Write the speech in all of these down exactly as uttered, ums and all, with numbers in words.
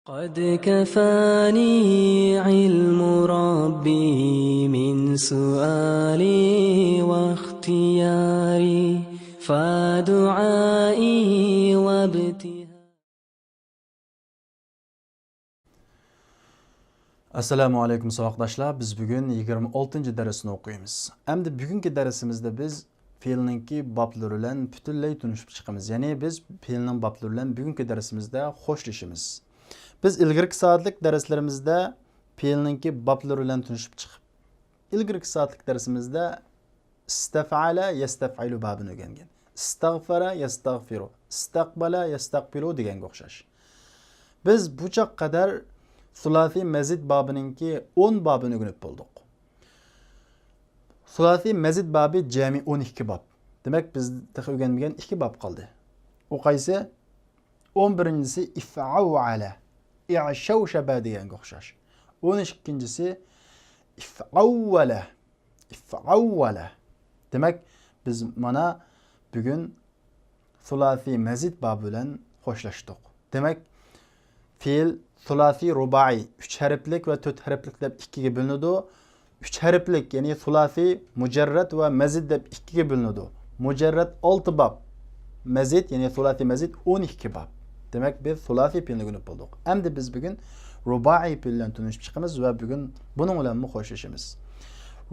قد كفاني علم ربي من سؤالي واختياري، فدعائي وابتهالي. ئەسسالامۇ ئەلەيكۇم ساۋاقداشلار، بىز بۈگۈن يىگىرمە ئالتىنچى دەرسنى ئوقۇيمىز. ئەمدى بۈگۈنكى دەرسىمىزدە بىز پېئىلنىڭكى بابلىرى بىلەن پۈتۈنلەي تونۇشۇپ چىقىمىز. يەنى بىز پېئىلنىڭ بابلىرى بىلەن بۈگۈنكى دەرسىمىزدە خوشلىشىمىز. بىز ئىلگىرىكى سائەتلىك دەرسلىرىمىزدە پېئىلنىڭكى بابلىرى بىلەن تونۇشۇپ چىقىپ، ئىلگىرىكى سائەتلىك دەرسىمىزدە ئىستەفئەلە يەستەفئىلۇ بابىنى ئۆگەنگەن. ئىستەغفەرە يەستەغفىرۇ، ئىستەقبەلە يەستەقبىلۇ دېگەنگە ئوخشاش. بىز بۇ چاغقا قەدەر سۇلاسىي مەزىد بابىنىڭكى ئون بابىنى ئۆگىنىپ بولدۇق. سۇلاسىي مەزىد بابى جەمئىي ئون ئىككى باب. دېمەك، بىز تېخى ئۆگەنمىگەن ئىككى باب قالدى. ئۇ قايسى؟ ئون بىرىنچىسى ئىفئەۋئەلە، ئىشەۋشەبە دېگەنگە ئوخشاش. ئون ئىككىنچىسى ئىفئەۋۋەلە، ئىفئەۋۋەلە. دېمەك، بىز مانا بۈگۈن سۇلاسىي مەزىد بابى بىلەن خوشلاشتۇق. دېمەك، پېئىل سۇلاسىي رۇبائىي، ئۈچ ھەرپلىك ۋە تۆت ھەرپلىك دەپ ئىككىگە بۆلۈنىدۇ. ئۈچ ھەرپلىك، يەنى سۇلاسىي، مۇجەررەت ۋە مەزىد دەپ ئىككىگە بۆلۈنىدۇ. مۇجەررەت ئالتە باب، مەزىد، يەنى سۇلاسىي مەزىد ئون ئىككى باب. دېمەك، بىز سۇلاسىي پېئىلنى ئۆگىنىپ بولدۇق. ئەمدى بىز بۈگۈن رۇبائىي پېئىل بىلەن تونۇشۇپ چىقىمىز ۋە بۈگۈن بۇنىڭ بىلەنمۇ خوشلىشىمىز.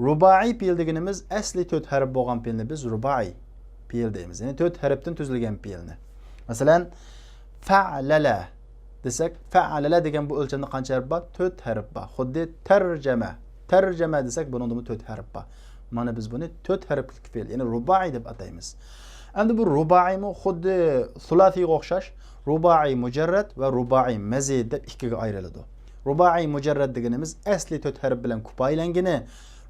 رۇبائىي پېئىل دېگىنىمىز ئەسلى تۆت ھەرپ بولغان پېئىلنى بىز رۇبائىي پېئىل دەيمىز. يەنى تۆت ھەرپتىن تۈزۈلگەن پېئىلنى. مەسىلەن، فەئلەلە دېسەك، فەئلەلە دېگەن بۇ ئۆلچەمدە قانچە ھەرپ بار؟ تۆت ھەرپ بار. خۇددى تەرجەمە، تەرجەمە دېسەك، بۇنىڭدىمۇ تۆت ھەرپ بار. مانا بىز بۇنى تۆت ھەرپلىك پېئىل، يەنى رۇبائىي دەپ ئاتايمىز. ئەمدى بۇ رۇبائىيمۇ خۇددى سۇلاسىيغا ئوخشاش، رۇبائىي مۇجەررەت ۋە رۇبائىي مەزىد دەپ ئىككىگە ئايرىلىدۇ. رۇبائىي مۇجەررەت دېگىنىمىز ئەسلى تۆت ھەرپ بىلەن كۇپايىلەنگىنى،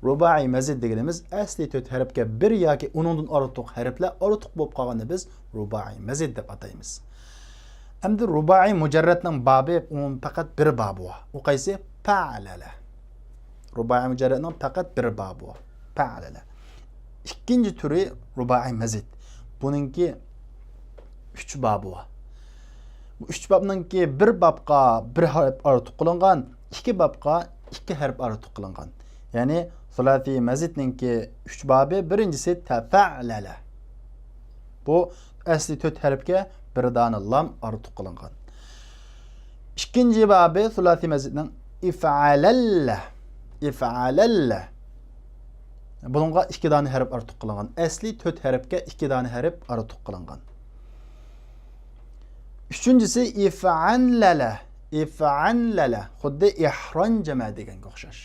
رۇبائىي مەزىد دېگىنىمىز ئەسلى تۆت ھەرپكە بىر ياكى ئۇنىڭدىن ئارتۇق ھەرپلەر ئارتۇق بولۇپ قالغىنىنى بىز رۇبائىي مەزىد دەپ ئاتايمىز. ئەمدى رۇبائىي مۇجەررەتنىڭ بابى، ئۇنىڭ پەقەت بىر بابى بار. ئۇ قايسى؟ پەئلەلە. رۇبائىي مۇجەررەتنىڭ پەقەت بىر بابى بار. پەئلەلە. ئىككىنچى تۈرى رۇبائىي مەزىد. بۇنىڭكى ئۈچ بابى بار. بۇ ئۈچ بابنىڭكى بىر بابقا بىر ھەرپ ئارتۇق قىلىنغان، ئىككى بابقا ئىككى ھەرپ ئارتۇق قىلىنغان. يەنى سۇلاسىي مەزىدنىڭكى ئۈچ بابى، بىرىنچىسى تەفەئلەلە. بۇ ئەسلى تۆت ھەرپكە بىر دانە لام ئارتۇق قىلىنغان. ئىككىنچى بابى سۇلاسىي مەزىدنىڭ ئىفئەلەللە، ئىفئەلەللە. بۇنىڭغا ئىككى دانە ھەرپ ئارتۇق قىلىنغان. ئەسلى تۆت ھەرپكە ئىككى دانە ھەرپ ئارتۇق قىلىنغان. ئۈچىنچىسى ئىفئەنلەلە، ئىفئەنلەلە. خۇددى ئىھرانجەمە دېگەنگە ئوخشاش.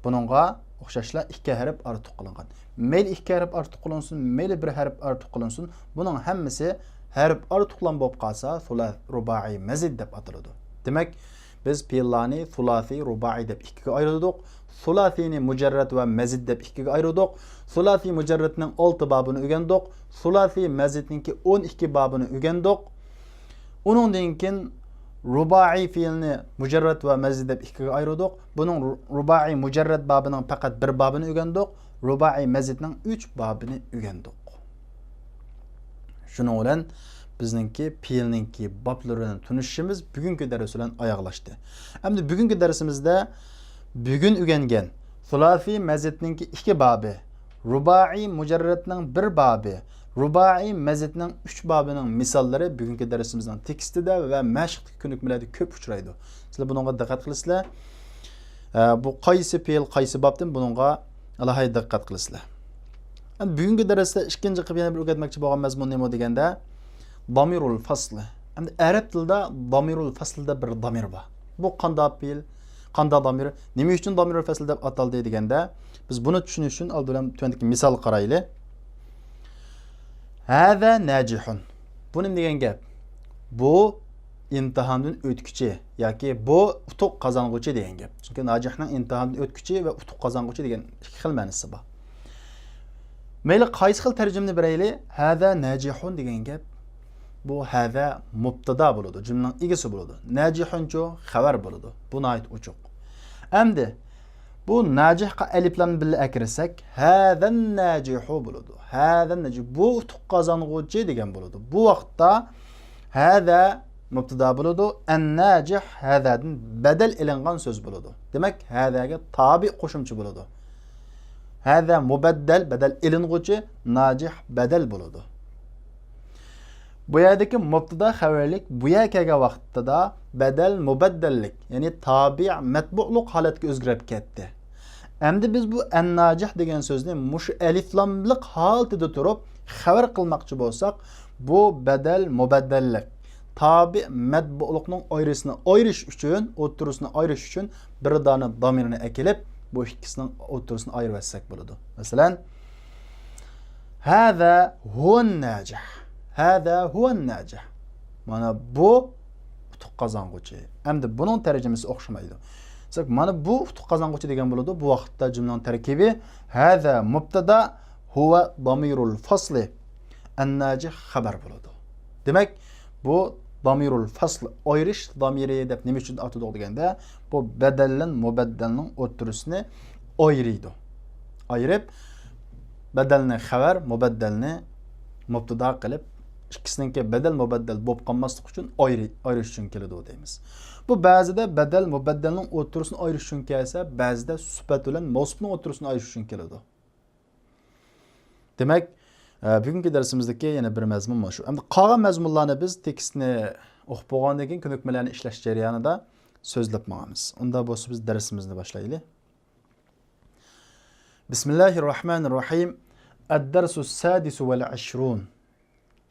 بۇنىڭغا ئوخشاشلا ئىككى ھەرپ ئارتۇق قىلىنغان. مەيلى ئىككى ھەرپ ئارتۇق قىلىنسۇن، مەيلى بىر ھەرپ ئارتۇق قىلىنسۇن، بۇنىڭ ھەممىسى ھەرپ ئارتۇقلام بولۇپ قالسا، سۇلا-، رۇبائىي مەزىد دەپ ئاتىلىدۇ. دېمەك، بىز پېئىللارنى سۇلاسىي، رۇبائىي دەپ ئىككىگە ئايرىدۇق. سۇلاسىينى مۇجەررەت ۋە مەزىد دەپ ئىككىگە ئايرىدۇق. سۇلاسىي مۇجەررەتنىڭ ئالتە بابىنى ئۆگەندۇق. سۇلاسىي مەزىدنىڭكى ئون ئىككى بابىنى ئۆگەندۇق. ئۇنىڭدىن كېيىن رۇبائىي پېئىلنى مۇجەررەت ۋە مەزىد دەپ ئىككىگە ئايرىدۇق. بۇنىڭ رۇ-، رۇبائىي مۇجەررەت بابىنىڭ پەقەت بىر بابىنى ئۆگەندۇق. رۇبائىي مەزىدنىڭ ئۈچ بابىنى ئۆگەندۇق. شۇنىڭ بىلەن بىزنىڭكى پېئىلنىڭكى بابلىرى بىلەن تونۇشۇشىمىز بۈگۈنكى دەرس بىلەن ئاياغلاشتى. ئەمدى بۈگۈنكى دەرسىمىزدە بۈگۈن ئۆگەنگەن سۇلاسىي مەزىدنىڭكى ئىككى بابى، رۇبائىي مۇجەررەتنىڭ بىر بابى، رۇبائىي مەزىدنىڭ ئۈچ بابىنىڭ مىساللىرى بۈگۈنكى دەرسىمىزنىڭ تېكىستىدە ۋە مەشىقتىكى كۆنۈكمىلەردە كۆپ ئۇچرايدۇ. سىلەر بۇنىڭغا دىققەت قىلىسىلەر. ئە، بۇ قايسى پېئىل، قايسى بابتىن، بۇنىڭغا ئالاھىدە دىققەت قىلىسىلەر. ئەمدى بۈگۈنكى دەرستە ئىككىنچى قىلىپ يەنە بىر ئۆگەتمەكچى بولغان مەزمۇن نېمە دېگەندە، دامىرۇل فەسلى. ئەمدى ئەرەب تىلىدا دامىرۇل فەسلى دەپ بىر دامىر بار. بۇ قانداق پېئىل، قانداق دامىر، نېمە ئۈچۈن دامىرۇل فەسلى دەپ ئاتالدى دېگەندە، بىز بۇنى چۈشىنىش ئۈچۈن ئالدى بىلەن تۆۋەندىكى مىسال قارايلى. ھازا ناجىھۇن. بۇ نېمە دېگەن گەپ؟ بۇ ئىمتىھاندىن ئۆتكۈچى ياكى بۇ ئۇتۇق قازانغۇچى دېگەن گەپ. چۈنكى ناجىھنىڭ ئىمتىھاندىن ئۆتكۈچى ۋە ئۇتۇق قازانغۇچى دېگەن ئىككى خىل مەنىسى بار. مەيلى قايسى خىل تەرجىمىنى بېرەيلى، ھازا ناجىھۇن دېگەن گەپ. بۇ ھازا مۇبتادا بولىدۇ، جۈملىنىڭ ئىگىسى بولىدۇ. ناجىھۇنچۇ خەۋەر بولىدۇ. بۇ ناھايىتى ئوچۇق. ئەمدى بۇ ناجىھقا ئەلىپلامنى بىللە ئەكىرسەك، ھازا ناجىھۇ بولىدۇ. ھازا ناجىھ، بۇ ئۇتۇق قازانغۇچى دېگەن بولىدۇ. بۇ ۋاقىتتا ھازا مۇبتىدا بولىدۇ. ئەنناجىھ ھەزادىن بەدەل ئېلىنغان سۆز بولىدۇ. دېمەك، ھەزاگە تابىئ قوشۇمچە بولىدۇ. ھەزا مۇبەددەل، بەدەل ئېلىنغۇچى، ناجىھ بەدەل بولىدۇ. بۇ يەردىكى مۇبتىدا خەۋەرلىك بۇ يەرگە كەلگەن ۋاقتىدا بەدەل مۇبەددەللىك، يەنى تابىئ مەتبۇئلۇق ھالەتكە ئۆزگىرىپ كەتتى. ئەمدى بىز بۇ ئەنناجىھ دېگەن سۆزنى مۇشۇ ئەلىفلاملىق ھالىتىدە تۇرۇپ خەۋەر قىلماقچى بولساق، بۇ بەدەل مۇبەددەللىك، تابىئ مەتبۇئلۇقنىڭ ئايرىسىنى ئايرىش ئۈچۈن، ئوتتۇرىسىنى ئايرىش ئۈچۈن بىر دانە دامىرنى ئەكېلىپ، بۇ ئىككىسىنىڭ ئوتتۇرىسىنى ئايرىۋەتسەك بولىدۇ. مەسىلەن، ھەزا ھۇۋەن ناجىھ. ھەزا ھۇۋەن ناجىھ. مانا بۇ ئۇتۇق قازانغۇچى. ئەمدى بۇنىڭ تەرجىمىسى ئوخشىمايدۇ. دېسەك، مانا بۇ ئۇتۇق قازانغۇچى دېگەن بولىدۇ. بۇ ۋاقىتتا جۈملىنىڭ تەركىبى ھەزا مۇبتادا، ھۇۋە دامىرۇل فاسلى، ئەنناجىھ خەۋەر بولىدۇ. دېمەك، بۇ دامىرۇل فاسل، ئايرىش دامىرى دەپ نېمە ئۈچۈن ئاتىدۇق دېگەندە، بۇ بەدەللەن مۇبەددەلنىڭ ئوتتۇرىسىنى ئايرىيدۇ. ئايرىپ، بەدەلنى خەۋەر، مۇبەددەلنى مۇبتىدا قىلىپ، ئىككىسىنىڭكى بەدەل مۇبەددەل بولۇپ قالماسلىق ئۈچۈن ئايرى-، ئايرىش ئۈچۈن كېلىدۇ دەيمىز. بۇ بەزىدە بەدەل مۇبەددەلنىڭ ئوتتۇرىسىنى ئايرىش ئۈچۈن كەلسە، بەزىدە سۈپەت بىلەن مەۋسۇپنىڭ ئوتتۇرىسىنى ئايرىش ئۈچۈن كېلىدۇ. دېمەك، ئە، بۈگۈنكى دەرسىمىزدىكى يەنە بىر مەزمۇن مانا شۇ. ئەمدى قالغان مەزمۇنلارنى بىز تېكىستنى ئوقۇپ بولغاندىن كېيىن كۆنۈكمىلەرنى ئىشلەش جەريانىدا سۆزلەپ ماڭىمىز. ئۇنداق بولسا بىز دەرسىمىزنى باشلايلى. بىسمىللاھىر راھمانىر راھىم. ئەددەرسۇس سادىسۇ ۋەل ئەشرۇن.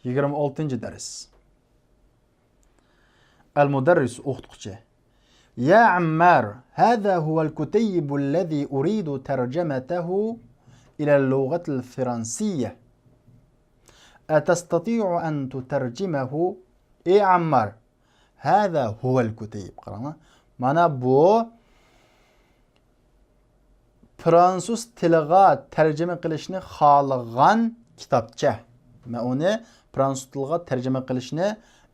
يىگىرمە ئالتىنچى دەرس. ئەل مۇدەررىس، ئوقۇتقۇچى. يا عمار، هذا هو الكتيب الذي أريد ترجمته إلى اللغة الفرنسية. أتستطيع أن تترجمه؟ ئى عمار، هذا هو الكتيب. قاراڭلار. مانا بۇ فرانسۇز تىلىغا تەرجىمە قىلىشنى خالىغان كىتابچە. مەن ئۇنى فرانسۇز تىلىغا تەرجىمە قىلىشنى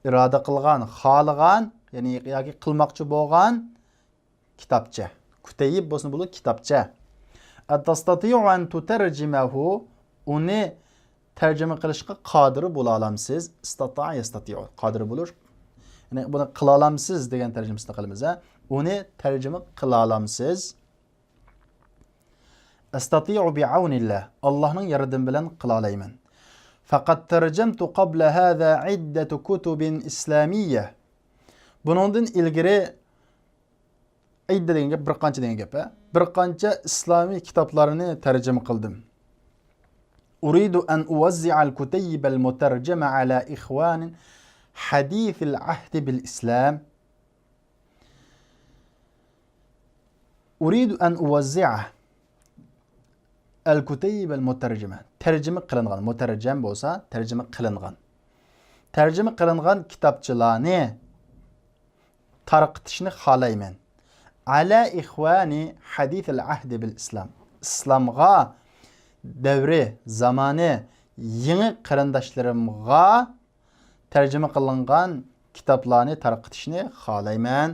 ئىرادە قىلغان، خالىغان، يەنى ياكى قىلماقچى بولغان كىتابچە. كۇتەيب بولسۇن، بولىدۇ كىتابچە. أتستطيع أن تترجمه؟ ئۇنى تەرجىمە قىلىشقا قادىر بولالامسىز؟ ئىستاتائە يەستاتىئۇ. قادىر بولۇش. يەنى بۇنى قىلالامسىز دېگەن تەرجىمىسىنى قىلىمىز، ھە. ئۇنى تەرجىمە قىلالامسىز؟ ئەستاتىئۇ بىئەۋنىللا. ئاللاھنىڭ ياردىمى بىلەن قىلالايمەن. فقد ترجمت قبل هذا عدة كتب إسلامية. بۇنىڭدىن ئىلگىرى، ئىددە دېگەن گەپ، بىر قانچە دېگەن گەپ، ھە؟ بىر قانچە ئىسلامىي كىتابلارنى تەرجىمە قىلدىم. أريد أن أوزع الكتيب المترجم على إخوان حديث العهد بالإسلام. أريد أن أوزع الكتيب المترجمة. تەرجىمە قىلىنغان، مۇتەرجەم بولسا، تەرجىمە قىلىنغان. تەرجىمە قىلىنغان كىتابچىلارنى تارقىتىشنى خالايمەن. على إخوان حديث العهد بالإسلام. ئىسلامغا دەۋرى، زامانى يېڭى قېرىنداشلىرىمغا تەرجىمە قىلىنغان كىتابلارنى تارقىتىشنى خالايمەن.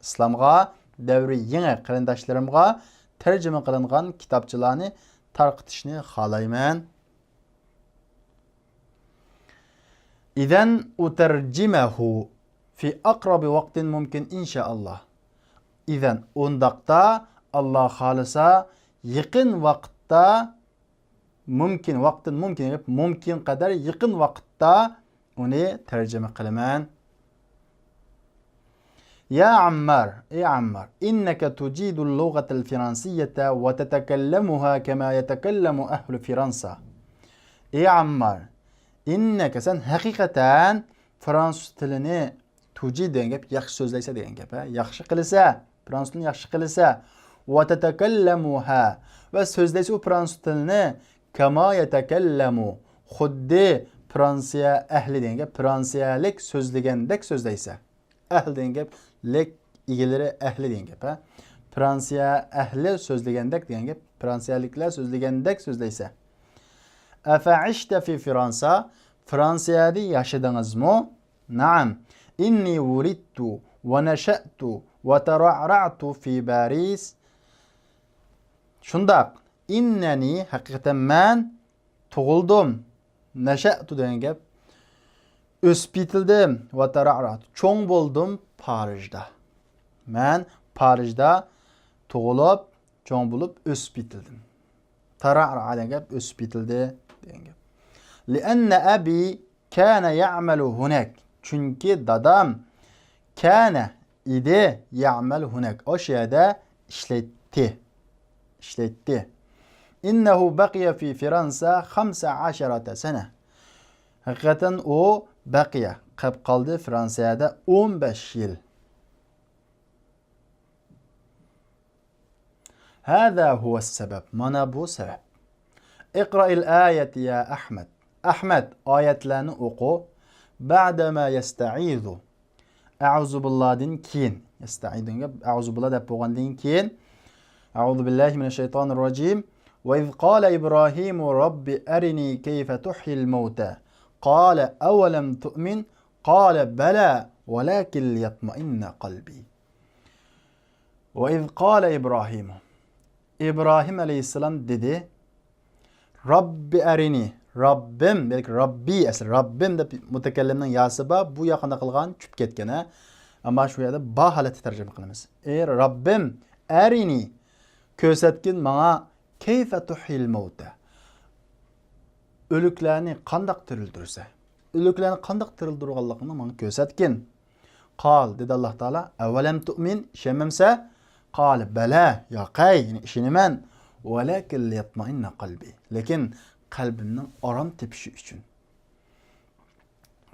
ئىسلامغا دەۋرى يېڭى قېرىنداشلىرىمغا تەرجىمە قىلىنغان كىتابچىلارنى تارقىتىشنى خالايمەن. إذن أترجمه في أقرب وقت ممكن إن شاء الله. ئىزەن، ئۇنداقتا، ئاللا خالىسا، يېقىن ۋاقىتتا، مۇمكىن، ۋاقتىن مۇمكىن، مۇمكىن قەدەر يېقىن ۋاقىتتا ئۇنى تەرجىمە قىلىمەن. يا عمار، ئى ئەممار، إنك تجيد اللغة الفرنسية وتتكلمها كما يتكلم أهل فرنسا. ئى ئەممار، ئىننەكە، سەن ھەقىقەتەن فرانسۇز تىلىنى، تۇجى دېگەن گەپ ياخشى سۆزلەيسە دېگەن گەپ، ھە؟ ياخشى قىلىسە، فرانسۇز تىلىنى ياخشى قىلىسە. وتتكلمها، ۋە سۆزلەيسە ئۇ فرانسۇز تىلىنى، كما يتكلم، خۇددى فرانسىيە ئەھلى دېگەن گەپ، فرانسىيەلىك سۆزلىگەندەك سۆزلەيسە. ئەھل دېگەن گەپ، لىك ئىگىلىرى ئەھلى دېگەن گەپ، ھە؟ فرانسىيە ئەھلى سۆزلىگەندەك دېگەن گەپ، فرانسىيەلىكلەر سۆزلىگەندەك سۆزلەيسە. أفعشت في فرنسا؟ فرانسىيەدە ياشىدىڭىزمۇ؟ نعم. إني ولدت ونشأت وترعرعت في باريس. شۇنداق. إنني، ھەقىقەتەن مەن، تۇغۇلدۇم. نەشەئتۇ دېگەن گەپ، ئۆسۈپ يېتىلدىم. ۋە تەرەئرەئتۇ. چوڭ بولدۇم پارىژدا. مەن پارىژدا تۇغۇلۇپ، چوڭ بولۇپ، ئۆسۈپ يېتىلدىم. تەرەئرەئە دېگەن گەپ ئۆسۈپ يېتىلدى دېگەن گەپ. لىئەننە ئەبى كانە يەئمەلۇ ھۇنەك. چۈنكى دادام كانە ئىدى يەئمەل ھۇنەك. ئاشۇ يەردە ئىشلەيتتى. ئىشلەيتتى. ئىننەھۇ بەقىيە فى فىرانسە خەمسە ئەشەرەتە سەنە. ھەقىقەتەن ئۇ بەقىيە، قېلىپ قالدى فرانسىيەدە ئون بەش يىل. هذا هو السبب. مانا بۇ سەۋەب. اقرأ الآية يا أحمد. ئەھمەد، ئايەتلەرنى ئوقۇ. بعدما يستعيذ. ئەئۇزۇبىللادىن كېيىن. يستعيذ دېگەن گەپ، ئەئۇزۇبىللا دەپ بولغاندىن كېيىن. أعوذ بالله من الشيطان الرجيم. وإذ قال إبراهيم رب أرني كيف تحيي الموتى. قال أولم تؤمن. قال بلى ولكن ليطمئن قلبي. وإذ قال إبراهيم. ئىبراھىم ئەلەيھىسسالام دېدى، رەببى ئەرىنى، رەببىم، بەلكى رەببى ئەسلى، رەببىم دەپ مۇتەكەللىمنىڭ ياسى بار، بۇ يا قانداق قىلغان؟ چۈشۈپ كەتكەن، ھە؟ ئەمما شۇ يەردە با ھالەتتە تەرجىمە قىلىمىز. ئەي رەببىم، ئەرىنى، كۆرسەتكىن ماڭا، كەيفە تۇھيىل مەۋتە، ئۆلۈكلەرنى قانداق تىرىلدۈرسە، ئۆلۈكلەرنى قانداق تىرىلدۈرغانلىقىنى ماڭا كۆرسەتكىن. قال، دېدى ئاللاھ تائالا، ئەۋەلەم تۇئمىن، ئىشەنمەمسە؟ قال، بەلە، ياقەي، يەنى ئىشىنىمەن. ۋەلەكىن لىيەتمەئىننە قەلبى، لېكىن قەلبىمنىڭ ئارام تېپىشى ئۈچۈن.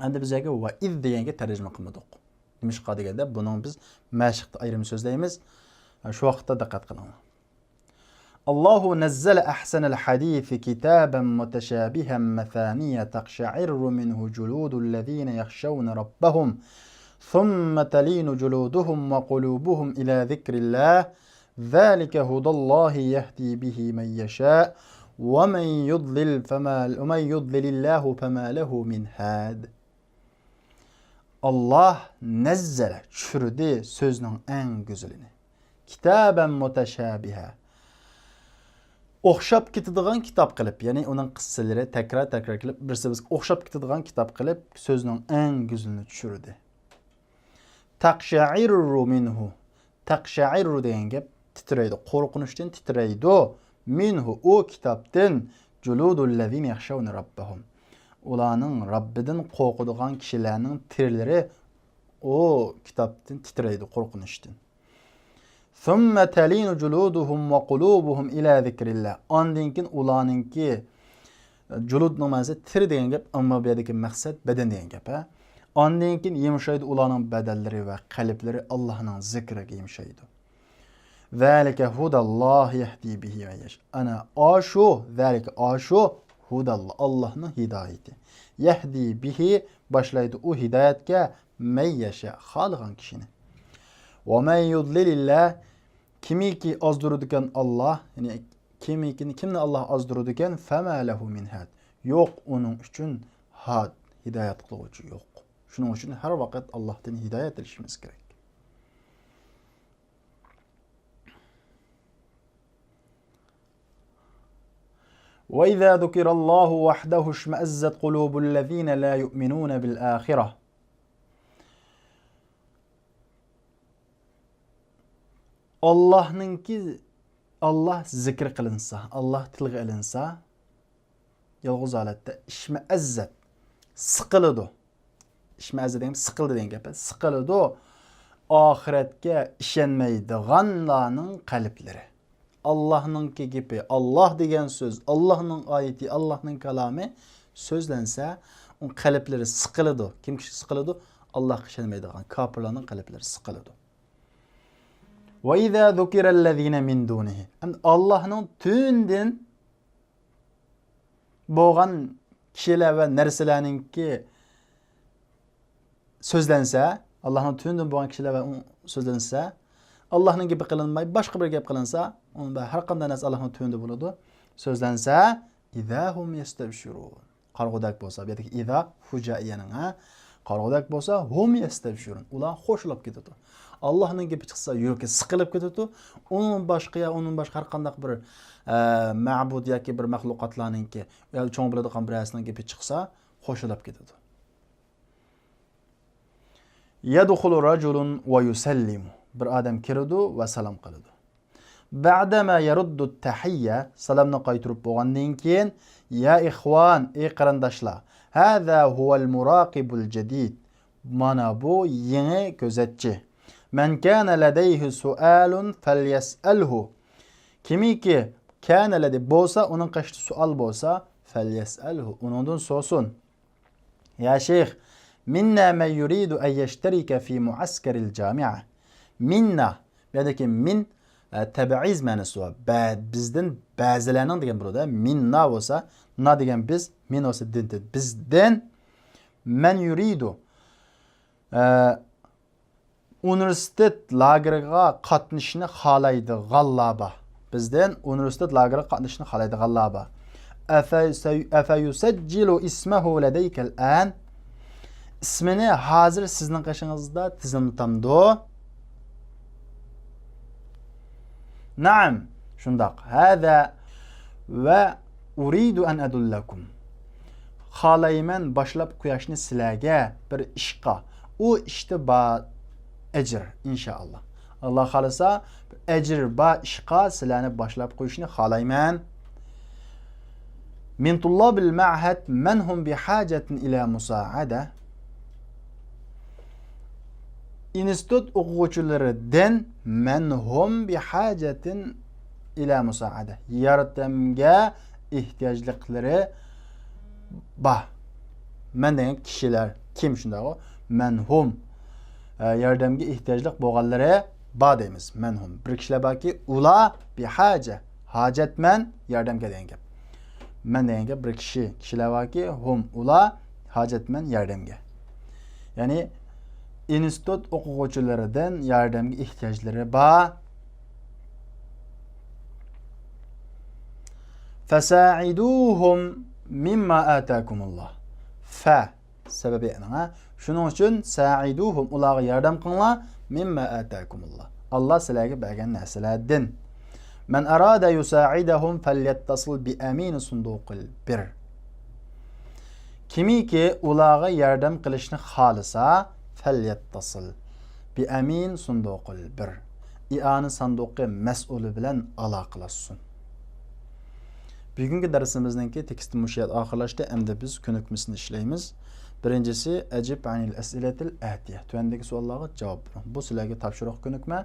ئەمدى بىز يەرگە ۋەئىز دېگەنگە تەرجىمە قىلمىدۇق. نېمىشقا دېگەندە، بۇنىڭ بىز مەشىقتە ئايرىم سۆزلەيمىز. شۇ ۋاقىتتا دىققەت قىلىڭلار. الله نزل أحسن الحديث كتابا متشابها مثاني تقشعر منه جلود الذين يخشون ربهم ثم تلين جلودهم وقلوبهم إلى ذكر الله ذلك هدى الله يهدي به من يشاء ومن يضلل فما، ومن يضلل الله فما له من هاد. ئاللاھ نەززەلە، چۈشۈردى سۆزنىڭ ئەڭ گۈزىلىنى. كىتابەن مۇتەشابىھە. ئوخشاپ كېتىدىغان كىتاب قىلىپ، يەنى ئۇنىڭ قىسسىلىرى تەكرار-تەكرار كېلىپ، بىرسى بىرسىگە ئوخشاپ كېتىدىغان كىتاب قىلىپ، سۆزنىڭ ئەڭ گۈزىلىنى چۈشۈردى. تەقشەئىررۇ مىنھۇ. تەقشەئىررۇ دېگەن گەپ تىترەيدۇ، قورقۇنچتىن تىترەيدۇ. مىنھۇ، ئۇ كىتابتىن، جۇلۇدۇللەزىنە يەخشەۋنە رەببەھۇم. ئۇلارنىڭ رەببىدىن قورقىدىغان كىشىلەرنىڭ تېرىلىرى ئۇ كىتابتىن تىترەيدۇ، قورقۇنچتىن. ثم تلين جلودهم وقلوبهم إلى ذكر الله. ئاندىن كېيىن ئۇلارنىڭكى، جۇلۇدنىڭ مەنىسى تېرە دېگەن گەپ، ئەمما بۇ يەردىكى مەقسەت بەدەن دېگەن گەپ، ھە. ئاندىن كېيىن يۇمشايدۇ ئۇلارنىڭ بەدەنلىرى ۋە قەلبلىرى ئاللاھنىڭ زىكرىگە يۇمشايدۇ. ذلك هدى الله يهدي به من يشاء. ئەنە ئاشۇ، ذلك ئاشۇ، ھۇداللا، ئاللاھنىڭ ھىدايىتى. يهدي به، باشلايدۇ ئۇ ھىدايەتكە، مەن يەشا، خالىغان كىشىنى. ۋە مەن يۇدلىلىللا، كىمكى ئازدۇرىدىكەن ئاللاھ، يەنى كىمكى، كىمنى ئاللاھ ئازدۇرىدىكەن، فەما لەھۇ مىن ھاد، يوق ئۇنىڭ ئۈچۈن ھاد، ھىدايەت قىلغۇچى يوق. شۇنىڭ ئۈچۈن ھەر ۋاقىت ئاللاھتىن ھىدايەت تىلىشىمىز كېرەك. وإذا ذكر الله وحده اشمأزت قلوب الذين لا يؤمنون بالآخرة. ئاللاھنىڭكى، ئاللاھ زىكىر قىلىنسا، ئاللاھ تىلغا ئېلىنسا، يالغۇز ھالەتتە ئىشمەئەززەت، سىقىلىدۇ. ئىشمەئەززە دېگەن سىقىلدى دېگەن گەپ. سىقىلىدۇ ئاخىرەتكە ئىشەنمەيدىغانلارنىڭ قەلبلىرى. ئاللاھنىڭكى گېپى، ئاللاھ دېگەن سۆز، ئاللاھنىڭ ئايىتى، ئاللاھنىڭ كالامى سۆزلەنسە، ئۇ قەلبلىرى سىقىلىدۇ. كىم كىشى سىقىلىدۇ؟ ئاللاھقا ئىشەنمەيدىغان كاپىرلارنىڭ قەلبلىرى سىقىلىدۇ. وإذا ذكر الذين من دونه. ئەمدى ئاللاھنىڭ تۆۋىنىدىن بولغان كىشىلەر ۋە نەرسىلەرنىڭكى سۆزلەنسە، ئاللاھنىڭ تۆۋىنىدىن بولغان كىشىلەر ۋە ئۇ سۆزلەنسە، ئاللاھنىڭ گېپى قىلىنماي، باشقا بىر گەپ قىلىنسا، ئۇندا ھەر قانداق نەرسە ئاللاھنىڭ تۆۋىنىدە بولىدۇ. سۆزلەنسە، إذا هم يستبشرون. قارىغۇدەك بولسا، بۇ يەردىكى ئىزا فۇجائىيەنىڭ، ھە؟ قارىغۇدەك بولسا، ھۇم يەستەبشىرۇن. ئۇلار خوشلاپ كېتىدۇ. ئاللاھنىڭ گېپى چىقسا، يۈرىكى سىقىلىپ كېتىدۇ. ئۇنىڭ باشقا يا ئۇنىڭ باشقا ھەر قانداق بىر، ئە، مەبۇد ياكى بىر مەخلۇقاتلارنىڭكى، يا چوڭ بىلىدىغان بىرەرسىنىڭ گېپى چىقسا، خوشلاپ كېتىدۇ. يدخل رجل ويسلم. بىر ئادەم كىرىدۇ ۋە سالام قىلىدۇ. بعدما يرد التحية، سالامنى قايتۇرۇپ بولغاندىن كېيىن، يا إخوان، ئەي قېرىنداشلار، هذا هو المراقب الجديد، مانا بۇ يېڭى كۆزەتچى. من كان لديه سؤال فليسأله. كىمكى كان لديه بولسا، ئۇنىڭ قېشىدا سوئال بولسا، فليسأله، ئۇنىڭدىن سورىسۇن. يا شيخ، منا من يريد أن يشترك في معسكر الجامعة. منا، بۇ يەردىكى مىن، ئە، تەبئىز مەنىسى بار. بە-، بىزدىن بەزىلەرنىڭ دېگەن بولىدۇ. مىننا بولسا، نا دېگەن بىز، مىن بولسا دىن، بىزدىن. من يريد، ئە، ئۇنىۋېرسىتېت لاگېرىغا قاتنىشىشنى خالايدىغانلار بار. بىزدىن ئۇنىۋېرسىتېت لاگېرىغا قاتنىشىشنى خالايدىغانلار بار. أفيس-، أفيسجل اسمه لديك الآن؟ ئىسمىنى ھازىر سىزنىڭ قېشىڭىزدا تىزىملىتامدۇ؟ نعم، شۇنداق. هذا وأريد أن أدلكم. خالايمەن باشلاپ قوياشنى سىلەرگە بىر ئىشقا. ئۇ ئىشتا بار ئەجىر، ئىنشائاللا. ئاللا خالىسا، ئەجىر بار ئىشقا سىلەرنى باشلاپ قويۇشنى خالايمەن. من طلاب المعهد من هم بحاجة إلى مساعدة. ئىنستىتۇت ئوقۇغۇچىلىرىدىن من هم بحاجة إلى مساعدة، ياردەمگە ئېھتىياجلىقلىرى بار. من دېگەن كىشىلەر كىم شۇنداقغۇ؟ من هم. ئە، ياردەمگە ئېھتىياجلىق بولغانلىرى بار دەيمىز. من هم. بىر كىشىلەر باركى، ئۇلار بحاجة، ھاجەتمەن ياردەمگە دېگەن گەپ. من دېگەن گەپ بىر كىشى، كىشىلەر باركى، هم، ئۇلار ھاجەتمەن ياردەمگە. يەنى ئىنستىتۇت ئوقۇغۇچىلىرىدىن ياردەمگە ئېھتىياجلىرى بار. فساعدوهم مما آتاكم الله. ف سەۋەبى ئېنىڭ، ھە؟ شۇنىڭ ئۈچۈن ساعدوهم، ئۇلارغا ياردەم قىلىڭلار، مما آتاكم الله، ئاللا سىلەرگە بەرگەن نەرسىلەردىن. من أراد يساعدهم فليتصل بأمين صندوق البر. كىمكى ئۇلارغا ياردەم قىلىشنى خالىسا، فليتصل بأمين صندوق البر، ئىئانە ساندۇقى مەسئۇلى بىلەن ئالاقىلاشسۇن. بۈگۈنكى دەرسىمىزنىڭكى تېكىستى مۇشۇ يەردە ئاخىرلاشتى. ئەمدى بىز كۆنۈكمىسىنى ئىشلەيمىز. بىرىنچىسى، أجب عن الأسئلة الآتية. تۆۋەندىكى سوئاللارغا جاۋاب بېرىڭ. بۇ سىلەرگە تاپشۇرۇق كۆنۈكمە.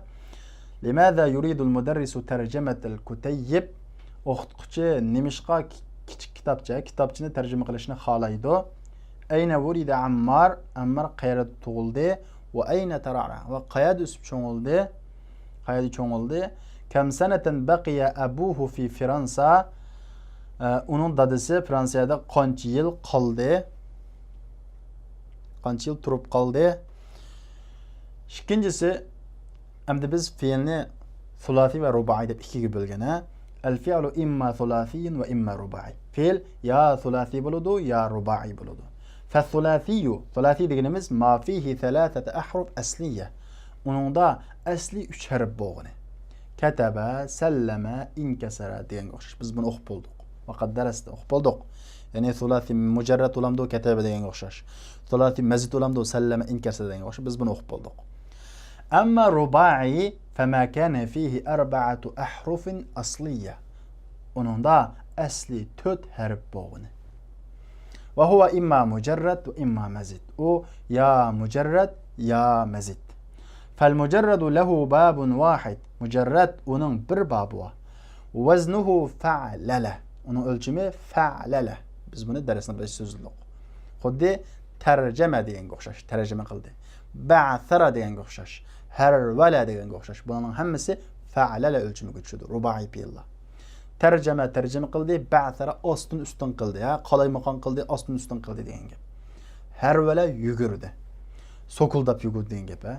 لماذا يريد المدرس ترجمة الكتيب؟ ئوقۇتقۇچى نېمىشقا كى-، كىچىك كىتابچە، كىتابچىنى تەرجىمە قىلىشنى خالايدۇ؟ أين ولد عمار؟ ئەممار قەيەردە تۇغۇلدى؟ وأين ترعرع؟ ۋە قەيەردە ئۆسۈپ چوڭ بولدى؟ قەيەردە چوڭ بولدى؟ كم سنة بقي أبوه في فرنسا؟ ئە، ئۇنىڭ دادىسى فرانسىيەدە قانچە يىل قالدى؟ قانچە يىل تۇرۇپ قالدى؟ ئىككىنچىسى، ئەمدى بىز فېئىلنى سۇلاسىي ۋە رۇبائىي دەپ ئىككىگە بۆلگەن، ھە؟ الفعل إما ثلاثي وإما رباعي. فېئىل يا سۇلاسىي بولىدۇ، يا رۇبائىي بولىدۇ. فالثلاثي، سۇلاسىي دېگىنىمىز ما فيه ثلاثة أحرف أصلية. ئۇنىڭدا ئەسلىي ئۈچ ھەرپ بولغىنى. كتب، سلم، انكسر دېگەنگە ئوخشاش. بىز بۇنى ئوقۇپ بولدۇق. ۋەقەد دەرستە ئوقۇپ بولدۇق. يەنى سۇلاسىي مۇجەررەد بولامدۇ، كەتەبە دېگەنگە ئوخشاش. سۇلاسىي مەزىد بولامدۇ، سەللەمە، ئىنكەسە دېگەنگە ئوخشاش. بىز بۇنى ئوقۇپ بولدۇق. ئەمما رۇبائىي، فما كان فيه أربعة أحرف أصلية. ئۇنىڭدا ئەسلىي تۆت ھەرپ بولغىنى. وهو إما مجرد وإما مزيد. ئۇ يا مۇجەررەد، يا مەزىد. فالمجرد له باب واحد. مۇجەررەد، ئۇنىڭ بىر بابى بار. وزنه فعلل. ئۇنىڭ ئۆلچىمى فەئلەلە. بىز بۇنى دەرسنىڭ بېشىدا سۆزلىدۇق. خۇددى تەرجەمە دېگەنگە ئوخشاش، تەرجىمە قىلدى. بەئسەرە دېگەنگە ئوخشاش، ھەرۋەلە دېگەنگە ئوخشاش. بۇلارنىڭ ھەممىسى فەئلەلە ئۆلچىمىگە چۈشىدۇ، رۇبائىي پېئىللار. تەرجەمە، تەرجىمە قىلدى، بەئسەرە ئاستىن ئۈستۈن قىلدى، ھە، قالايمىقان قىلدى، ئاستىن ئۈستۈن قىلدى دېگەن گەپ. ھەرۋەلە يۈگۈردى. سوكۇلداپ يۈگۈردى دېگەن گەپ، ھە.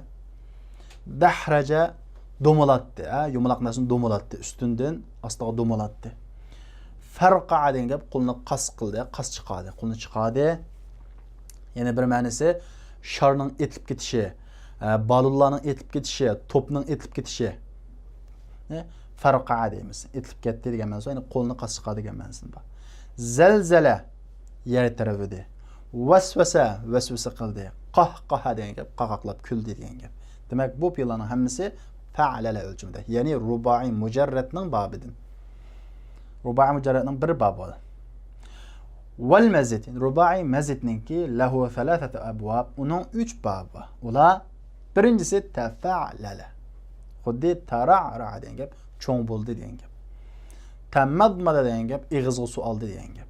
دەھرەجە دومىلاتتى، ھە، يۇمىلاق نەرسىنى دومىلاتتى، ئۈستۈندىن ئاستىغا دومىلاتتى. فەرقەئە دېگەن گەپ قولىنى قاس قىلدى، قاس چىقاردى، قولىنى چىقاردى. يەنە بىر مەنىسى شارنىڭ ئېتىلىپ كېتىشى، ھە، بالونلارنىڭ ئېتىلىپ كېتىشى، توپنىڭ ئېتىلىپ كېتىشى. نى فەرقەئە دەيمىز. ئېتىلىپ كەتتى دېگەن مەنىسى، يەنى قولىنى قاس چىقاردى دېگەن مەنىسى بار. زەلزەلە، يەر تەۋرىدى. ۋەسۋەسە، ۋەسۋەسە قىلدى. قاھقاھا دېگەن گەپ، قاقاقلاپ كۈلدى دېگەن گەپ. دېمەك، بۇ پېئىللارنىڭ ھەممىسى فەئلەلە ئۆلچىمىدە، يەنى رۇبائىي مۇجەررەتنىڭ بابىدىن. رۇبائىي مۇجەررەتنىڭ بىر بابى بار. ۋەل مەزىد، رۇبائىي مەزىدنىڭكى لەھۇ سەلاسەتۇ ئەبۋاب، ئۇنىڭ ئۈچ بابى بار. ئۇلار، بىرىنچىسى تەفەئلەلە، خۇددى تەرەئرەئە دېگەن گەپ، چوڭ بولدى دېگەن گەپ. تەمەزمەزە دېگەن گەپ، ئېغىزغا سۇ ئالدى دېگەن گەپ.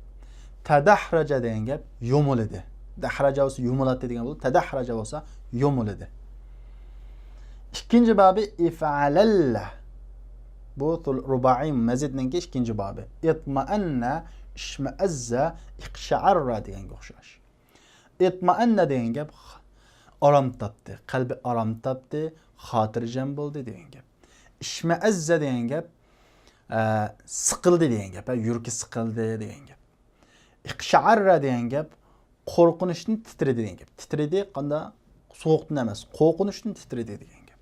تەدەھرەجە دېگەن گەپ، يۇمۇلدى. دەھرەجە بولسا يۇمۇلاتتى دېگەن بولىدۇ، تەدەھرەجە بولسا يۇمۇلدى. ئىككىنچى بابى ئىفئەلەللە. بۇ تۇل-، رۇبائىي مەزىدنىڭكى ئىككىنچى بابى. ئىتمەئەننە، ئىشمەئەززە، ئىقشەئەررە دېگەنگە ئوخشاش. ئىتمەئەننە دېگەن گەپ، ئارام تاپتى، قەلبى ئارام تاپتى، خاتىرجەم بولدى دېگەن گەپ. ئىشمەئەززە دېگەن گەپ، ئە، سىقىلدى دېگەن گەپ، ھە، يۈرىكى سىقىلدى دېگەن گەپ. ئىقشەئەررە دېگەن گەپ، قورقۇنچتىن تىترىدى دېگەن گەپ. تىترىدى قانداق؟ سوغۇقتىن ئەمەس، قورقۇنچتىن تىترىدى دېگەن گەپ.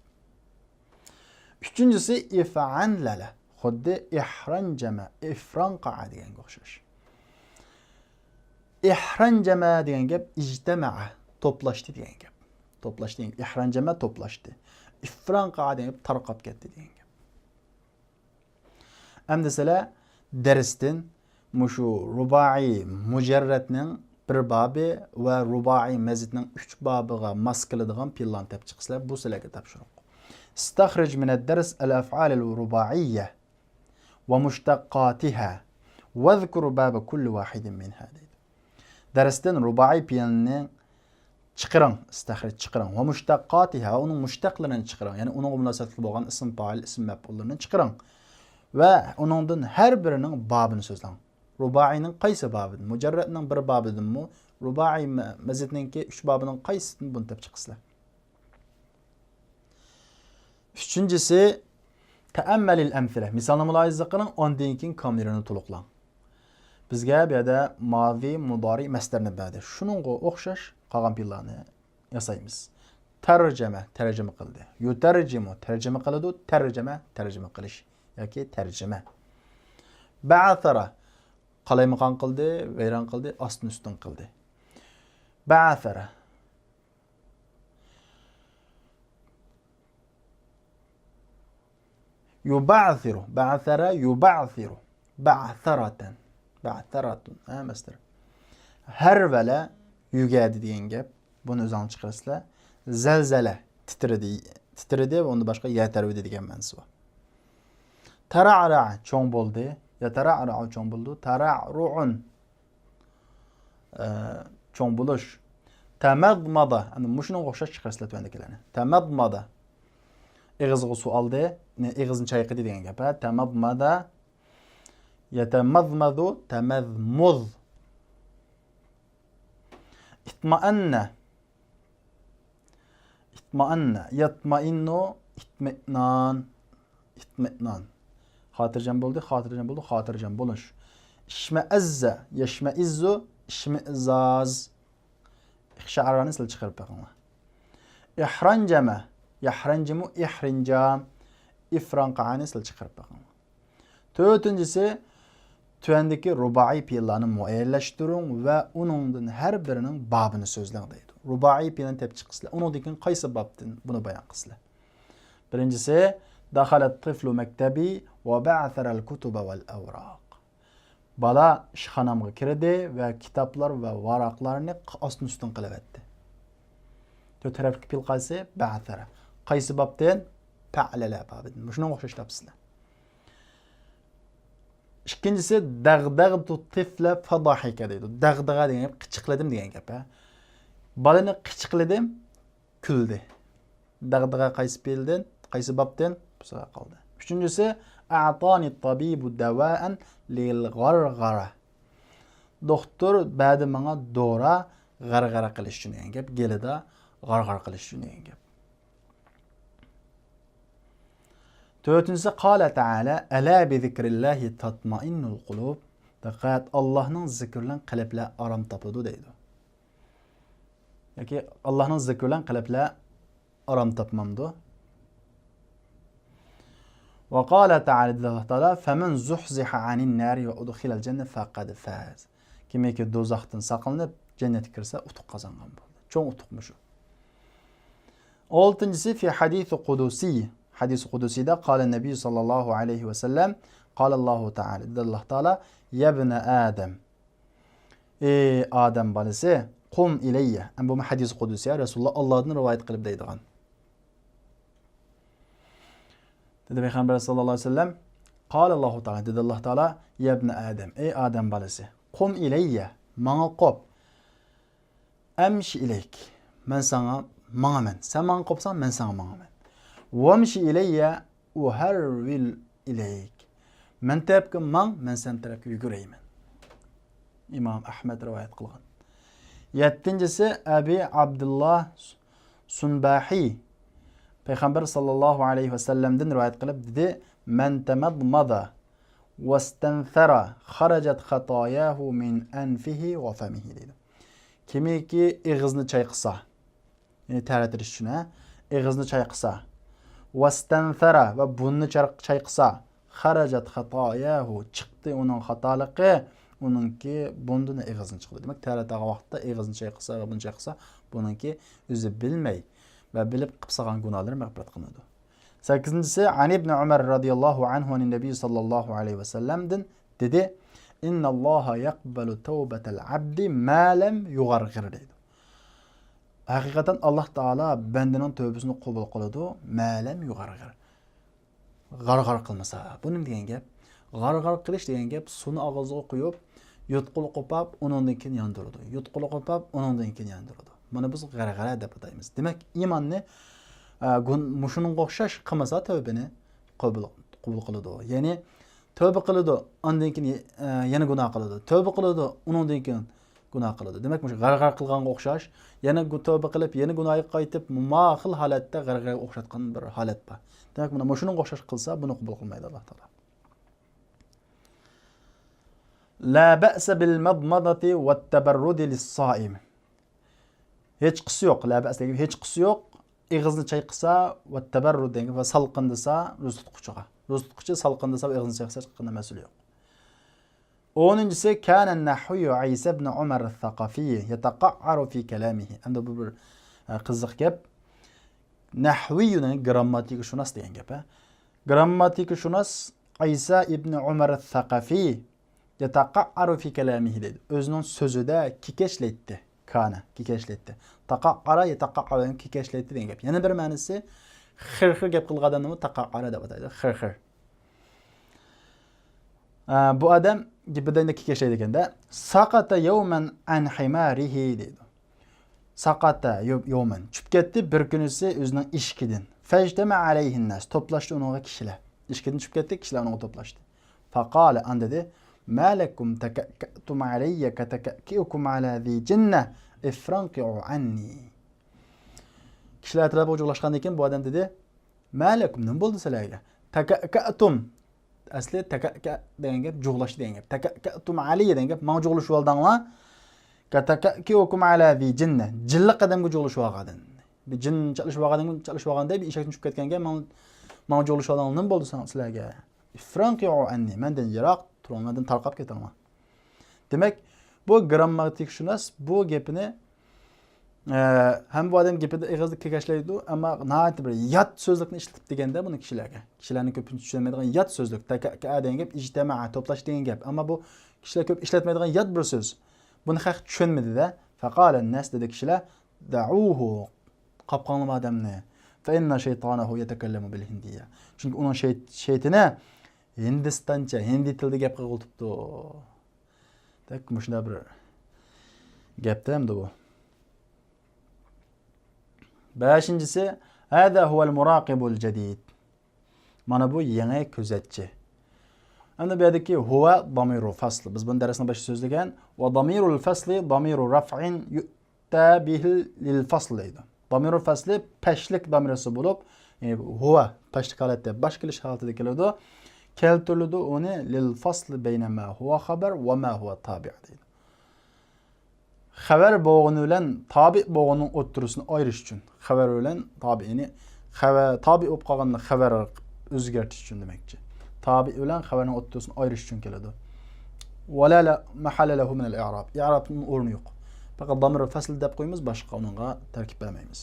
ئۈچىنچىسى ئىفئەنلەلە. خۇددى ئىھرەنجەمە، ئىفرانقەئە دېگەنگە ئوخشاش. ئىھرەنجەمە دېگەن گەپ ئىجتەمەئە، توپلاشتى دېگەن گەپ. توپلاشتى دېگەن گەپ. ئىھرەنجەمە، توپلاشتى. ئىفرانقەئە دېگەن گەپ تارقاپ كەتتى دېگەن گەپ. ئەمدى سىلەر دەرستىن مۇشۇ رۇبائىي مۇجەررەتنىڭ بىر بابى ۋە رۇبائىي مەزىدنىڭ ئۈچ بابىغا ماس كېلىدىغان پېئىللارنى تېپىپ چىقىسىلەر. بۇ سىلەرگە تاپشۇرۇق. استخرج من الدرس الأفعال الرباعية ومشتقاتها واذكر باب كل واحد منها دەيدۇ. دەرستىن رۇبائىي پېئىلنى چىقىرىڭ، ئىستەخرەج چىقىرىڭ. ۋە مۇشتەققاتىھا، ۋە ئۇنىڭ مۇشتەقلىرىنى چىقىرىڭ. يەنى ئۇنىڭغا مۇناسىۋەتلىك بولغان ئىسىم پائىل، ئىسىم مەپئۇللىرىنى چىقىرىڭ. ۋە ئۇنىڭدىن ھەر بىرىنىڭ بابىنى سۆزلەڭ. رۇبائىينىڭ قايسى بابىدىن؟ مۇجەررەتنىڭ بىر بابىدىنمۇ؟ رۇبائىي مە-، مەزىدنىڭكى ئۈچ بابىنىڭ قايسىسىدىن بۇنى تېپىپ چىقىسىلەر؟ ئۈچىنچىسى، تەئەممەلىل ئەمسىلە. مىسالنى مۇلاھىزە قىلىڭ، ئاندىن كېيىن كامىلىنى تولۇقلاڭ. بىزگە بۇ يەردە مازى، مۇدارى، مەسدەرنى بەردى. شۇنىڭغا ئوخشاش قالغان پېئىللارنى ياسايمىز. تەرجەمە، تەرجىمە قىلدى. يۇتەرجىمۇ، تەرجىمە قىلىدۇ. تەرجەمە، تەرجىمە قىلىش ياكى تەرجىمە. بەئەسەرە، قالايمىقان قىلدى، ۋەيران قىلدى، ئاستىن ئۈستۈن قىلدى. بەئەسەرە. يۇبەئسىرۇ، بەئەسەرە يۇبەئسىرۇ، بەئسەرەتەن، بەئسەرەتۇن، ھە، مەسدەر. ھەرۋەلە، يۆگەدى دېگەن گەپ. بۇنى ئۆزۈڭلار چىقىرىسىلەر. زەلزەلە، تىترىدى، تىترىدى ۋە ئۇندىن باشقا يەر تەۋرىدى دېگەن مەنىسى بار. تەرەئرەئە، چوڭ بولدى. يەتەرەئرەئۇ، چوڭ بولىدۇ. تەرەئرۇئۇن، ئە، چوڭ بولۇش. تەمەزمەزە، ئەنە مۇشۇنىڭغا ئوخشاش چىقىرىسىلەر تۆۋەندىكىلەرنى. تەمەزمەزە، ئېغىزىغا سۇ ئالدى، يەنى ئېغىزىنى چايقىدى دېگەن گەپ، ھە؟ تەمەزمەزە، يەتەمەزمەزۇ، تەمەزمۇز. ئىتمەئەننە. ئىتمەئەننە. يەتمەئىننۇ، ئىتمىئنان. ئىتمىئنان. خاتىرجەم بولدى، خاتىرجەم بولدى، خاتىرجەم بولۇش. ئىشمەئەززە، يەشمەئىززۇ، ئىشمىئزاز. ئىخشەئەررانى سىلەر چىقىرىپ بېقىڭلار. ئىھرەنجەمە، يەھرەنجىمۇ، ئىھرىنجام. ئىفرانقەئەنى سىلەر چىقىرىپ بېقىڭلار. تۆتىنچىسى، تۆۋەندىكى رۇبائىي پېئىللارنى مۇئەييەنلەشتۈرۈڭ ۋە ئۇنىڭدىن ھەر بىرىنىڭ بابىنى سۆزلەڭ دەيدۇ. رۇبائىي پېئىلنى تېپىپ چىقىسىلەر. ئۇنىڭدىن كېيىن قايسى بابتىن بۇنى بايان قىلىسىلەر؟ بىرىنچىسى، دەخەلەت تىفلۇ مەكتەبى ۋە بەئسەرەل كۇتۇبە ۋەل ئەۋراق. بالا ئىشخانامغا كىردى ۋە كىتابلار ۋە ۋاراقلارنى ئاستىن ئۈستۈن قىلىۋەتتى. تۆت ھەرپلىك پېئىل قايسى؟ بەئسەرە. قايسى بابتىن؟ پەئلەلە بابىدىن. مۇشۇنىڭغا ئوخشاش تاپىسىلەر. ئىككىنچىسى، دەغدەغتۇ تىفلە فەضاھىكە دەيدۇ. دەغدەغە دېگەن گەپ قىچىقلىدىم دېگەن گەپ، ھە. بالىنى قىچىقلىدىم، كۈلدى. دەغدىغە قايسى پېئىلدىن، قايسى بابتىن؟ بۇ ساغا قالدى. ئۈچىنچىسى، ئەتانى تابىبۇ دەۋائەن لىل غارغارە. دوختۇر بەردى ماڭا دورا، غارغارە قىلىش ئۈچۈن دېگەن گەپ، گېلىدا غارغارە قىلىش ئۈچۈن دېگەن گەپ. تۆتىنچىسى، قالە تەئالە، ئەلا بىزىكرىللاھى تاتمائىننۇل قۇلۇب. دىققەت، ئاللاھنىڭ زىكرى بىلەن قەلبلەر ئارام تاپىدۇ دەيدۇ. ياكى ئاللاھنىڭ زىكرى بىلەن قەلبلەر ئارام تاپمامدۇ؟ ۋە قالە تەئالە، دېدى ئاللاھ تائالا، فەمەن زۇھزىھە ئەنىن نارى ۋە ئۇدخىلەل جەننە فەقەد فاز. كىمكى دوزاختىن ساقلىنىپ، جەننەتكە كىرسە، ئۇتۇق قازانغان بولدى. چوڭ ئۇتۇق مۇشۇ. ئالتىنچىسى في حديث قدسي. ھەدىس قۇدسىيدا قال النبي صلى الله عليه وسلم، قال الله تعالى، دېدى ئاللاھ تائالا، يا ابن آدم، ئى ئادەم بالىسى، قم إلي. ئەمما بۇ ھەدىس قۇدسىي، رەسۇلۇللاھ ئاللاھتىن رىۋايەت قىلىپ دەيدىغان. دېدى پەيغەمبەر ساللاللاھۇ ئەلەيھى ۋەسەللەم، قال الله تعالى، دېدى ئاللاھ تائالا، يا ابن آدم، ئى ئادەم بالىسى، قم إلي، ماڭا قوپ. أمش إليك، مەن ساڭا ماڭىمەن. سەن ماڭا قوپساڭ، مەن ساڭا ماڭىمەن. وامش إلي أهرول إليك، مەن تەرەپكە ماڭ، مەن سەن تەرەپكە يۈگۈرەيمەن. ئىمام ئەھمەد رىۋايەت قىلغان. يەتتىنچىسى، ئەبى ئابدۇللا سۇنباھى پەيغەمبەر ساللاللاھۇ ئەلەيھى ۋەسەللەمدىن رىۋايەت قىلىپ دېدى، من تمضمض واستنثر خرجت خطاياه من أنفه وفمه دەيدۇ. كىمكى ئېغىزنى چايقىسا، يەنى تەر ئەتىرىش ئۈچۈن، ھە؟ ئېغىزنى چايقىسا، ۋەستەنسەرە، ۋە بۇرنىنى چاي-، چايقىسا، خەرەجەت خاتاياھۇ، چىقتى ئۇنىڭ خاتالىقى، ئۇنىڭكى بۇرنىدىن ئېغىزدىن چىقىدۇ. دېمەك، تەر ئەتىگەن ۋاقىتتا ئېغىزنى چايقىسا ۋە بۇنى چايقىسا، بۇنىڭكى ئۆزى بىلمەي ۋە بىلىپ قىلىپ سالغان گۇناھلىرى مەغپىرەت قىلىنىدۇ. سەككىزىنچىسى، عن ابن عمر رضي الله عنه عن النبي صلى الله عليه وسلم دىن دېدى، إن الله يقبل توبة العبد ما لم يغرغر دەيدۇ. ھەقىقەتەن ئاللاھ تائالا بەندىنىڭ تەۋبىسىنى قوبۇل قىلىدۇ، ما لم يغرغر. غارغار قىلمىسا. بۇ نېمە دېگەن گەپ؟ غارغار قىلىش دېگەن گەپ، سۇنى ئاغزىغا قۇيۇپ، يۇتقىلى قوپاپ، ئۇنىڭدىن كېيىن ياندۇرىدۇ. يۇتقىلى قوپاپ، ئۇنىڭدىن كېيىن ياندۇرىدۇ. مانا بىز غەرغەرە دەپ ئاتايمىز. دېمەك، ئىماننى، ئە، گۇن-، مۇشۇنىڭغا ئوخشاش قىلمىسا تەۋبىنى قوبۇل، قوبۇل قىلىدۇ. يەنى تەۋبە قىلىدۇ، ئاندىن كېيىن، ئە، يەنە گۇناھ قىلىدۇ. تەۋبە قىلىدۇ، ئۇنىڭدىن كېيىن گۇناھ قىلىدۇ. دېمەك، مۇشۇ غەرغەر قىلغانغا ئوخشاش، يەنە گۇ-، تەۋبە قىلىپ، يەنە گۇناھقا قايتىپ، مۇشۇ خىل ھالەتتە غەرغەرگە ئوخشاتقان بىر ھالەت بار. دېمەك، مانا مۇشۇنىڭغا ئوخشاش قىلسا، بۇنى قوبۇل قىلمايدۇ ئاللاھ تائالا. لا بأس بالمضمضة والتبرد للصائم. ھېچقىسى يوق، لا بأس دېگەن ھېچقىسى يوق. ئېغىزنى چايقىسا ۋە تەبەررۇد دېگەن ۋە سالقىندىسا روزا تۇتقۇچىغا. روزا تۇتقۇچى سالقىندىسا ۋە ئېغىزنى چايقىسا ھېچقانداق مەسىلە يوق. ئونىنچىسى، كان النحوي عيسى بن عمر الثقفي يتقعر في كلامه. ئەمدى بۇ بىر، ئە، قىزىق گەپ. نەھۋىي، يەنى گىرامماتىكىشۇناس دېگەن گەپ، ھە. گىرامماتىكىشۇناس ئەيسا ئىبنى ئۇمەر سەقەفى يەتەقەئەرۇ فى كەلامىھى دەيدۇ. ئۆزىنىڭ سۆزىدە كېكەچلەيتتى. كانە، كېكەچلەيتتى. تەقەئەرە، يەتەقەئەرۇ، كېكەچلەيتتى دېگەن گەپ. يەنە بىر مەنىسى، خىرخىر گەپ قىلغان ئادەمنىمۇ تەقەئەرە دەپ ئاتايدۇ. خىرخىر. ئە، بۇ ئادەم گېپىدە ئەمدى كېكەچلەيدىكەن-دە. سەقەتە يەۋمەن ئەن ھىمارىھى دەيدۇ. سەقەتە يەۋ-، يەۋمەن. چۈشۈپ كەتتى بىر كۈنىسى ئۆزىنىڭ ئېشىكىدىن. فەجتەمەئە ئەلەيھىنناس. توپلاشتى ئۇنىڭغا كىشىلەر. ئېشىكىدىن چۈشۈپ كەتتى، كىشىلەر ئۇنىڭغا توپلاشتى. فەقالە، ئاندىن دېدى، ما لەكۇم تەكەئكەئتۇم ئەلەييە كەتەكەئكىئكۇم ئەلە زى جىننە، ئىفرەنقىئۇ ئەننى. كىشىلەر ئەتراپىغا جۇغلاشقاندىن كېيىن بۇ ئادەم دېدى، ما لەكۇم، نېمە بولدى سىلەرگە؟ تەكەئكەئتۇم. ئەسلى تەكەئكەئ دېگەن گەپ جۇغلاشتى دېگەن گەپ. تەكەئكەئتۇم ئەلەييە دېگەن گەپ ماڭا جۇغلىشىۋالدىڭلار. كەتەكەئكىئكۇم ئەلە زى جىننە. جىنلىق ئادەمگە جۇغلىشىۋالغاندىن. بىر جىن چاقلىشىۋالغاندىن، چاقلىشىۋالغاندەك بىر ئېشەكتىن چۈشۈپ كەتكەنگە ماڭا، ماڭا جۇغلىشىۋالدىڭلار، نېمە بولدى ساڭا، سىلەرگە؟ ئىفرەنقىئۇ ئەننى، مەندىن يىراق تۇرۇڭ، مەندىن تارقاپ كېتىڭلار. دېمەك، بۇ گىرامماتىكشۇناس بۇ گېپىنى، ئە، ھەم بۇ ئادەم گېپىدە ئېغىزدا كېكەچلەيدۇ، ئەمما ناھايىتى بىر يات سۆزلۈكنى ئىشلىتىپ دېگەندە بۇنى كىشىلەرگە. كىشىلەرنىڭ كۆپىنچە چۈشەنمەيدىغان يات سۆزلۈك. تەكەئكەئە دېگەن گەپ، ئىجتەمەئە، توپلاشتى دېگەن گەپ. ئەمما بۇ كىشىلەر كۆپ ئىشلەتمەيدىغان يات بىر سۆز. بۇنى خەق چۈشەنمىدى-دە. فەقالەنناس، دېدى كىشىلەر، دەئۇھۇ، قاپقاڭلىما ئادەمنى. فەئىننە شەيتانەھۇ يەتەكەللەمۇ بىل ھىندىيە. چۈنكى ئۇنىڭ شەيت-، شەيتىنى ھىندىستانچە، ھىندى تىلىدا گەپ قىلغىلى تۇرۇپتۇ. دەك مۇشۇنداق بىر گەپتە ئەمدى بۇ. بەشىنچىسى، ھازا ھۇۋەل مۇراقىبۇل جەدىد. مانا بۇ يېڭى كۆزەتچى. ئەمدى بۇ يەردىكى ھۇۋە دامىرۇ فەسل. بىز بۇنى دەرسنىڭ بېشىدا سۆزلىگەن. ۋە دامىرۇل فەسلى دامىرۇ رەفئىن يۇ-، تەبىھىل لىل فەسل دەيدۇ. دامىرۇل فەسلى پەشلىك دامىرىسى بولۇپ، ئى، ھۇۋە پەشلىك ھالەتتە باش كېلىش ھالىتىدە كېلىدۇ. كەلتۈرۈلىدۇ ئۇنى لىل فەسلى بەينە ما ھۇۋە خەبەر ۋە ما ھۇۋە تابىئ دەيدۇ. خەۋەر بولغىنى بىلەن تابىئ بولغىنىنىڭ ئوتتۇرىسىنى ئايرىش ئۈچۈن. خەۋەر بىلەن تابىئنى خەۋە-، تابىئ بولۇپ قالغاننى خەۋەر ئۆزگەرتىش ئۈچۈن دېمەكچى. تابىئ بىلەن خەۋەرنىڭ ئوتتۇرىسىنى ئايرىش ئۈچۈن كېلىدۇ. ۋە لا، لا مەھەللە لەھۇ مىنەل ئىئراب. ئىئرابنىڭ ئورنى يوق. پەقەت دامىرۇل فەسل دەپ قويىمىز، باشقا ئۇنىڭغا تەركىب بەرمەيمىز.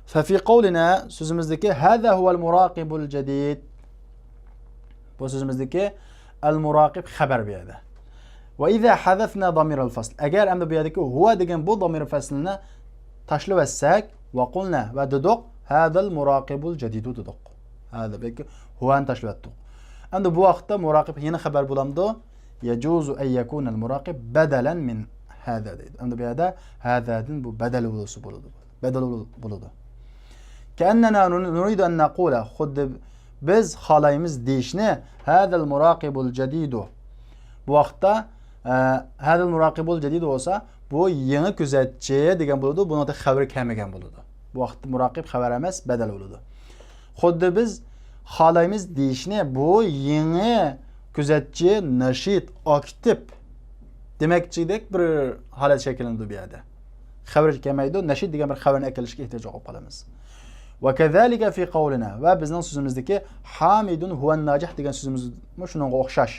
ففي قولنا، سۆزىمىزدىكى هذا هو المراقب الجديد. بۇ سۆزىمىزدىكى المراقب خەۋەر بۇ يەردە. وإذا حذفنا ضمير الفصل. ئەگەر ئەمدى بۇ يەردىكى هو دېگەن بۇ ضمير فەسلنى تاشلىۋەتسەك، وقلنا، ۋە دېدۇق، هذا المراقب الجديد دېدۇق. ھازىر بەلكى ھۇۋانى تاشلىۋەتتۇق. ئەمدى بۇ ۋاقىتتا مۇراقىب يەنە خەۋەر بولامدۇ؟ يجوز أن يكون المراقب بدلا من هذا دەيدۇ. ئەمدى بۇ يەردە ھازادىن بۇ بەدەل بولسا بولىدۇ. بەدەل بولىدۇ. كأننا نريد أن نقول، خۇددى بىز خالايمىز دېيىشنى، هذا المراقب الجديد. بۇ ۋاقىتتا، ئە، هذا المراقب الجديد بولسا، بۇ يېڭى كۆزەتچى دېگەن بولىدۇ، بۇنىڭدا خەۋىرى كەلمىگەن بولىدۇ. بۇ ۋاقىتتا مۇراقىب خەۋەر ئەمەس، بەدەل بولىدۇ. خۇددى بىز خالايمىز دېيىشنى، بۇ يېڭى كۆزەتچى، نەشىت، ئاكتىپ دېمەكچىدەك بىر ھالەت شەكىللىنىدۇ بۇ يەردە. خەۋەر كەلمەيدۇ، نەشىت دېگەن بىر خەۋەرنى ئەكېلىشكە ئېھتىياج قويۇپ قالىمىز. وكذلك في قولنا، ۋە بىزنىڭ سۆزىمىزدىكى حامد هو الناجح دېگەن سۆزىمىزمۇ شۇنىڭغا ئوخشاش.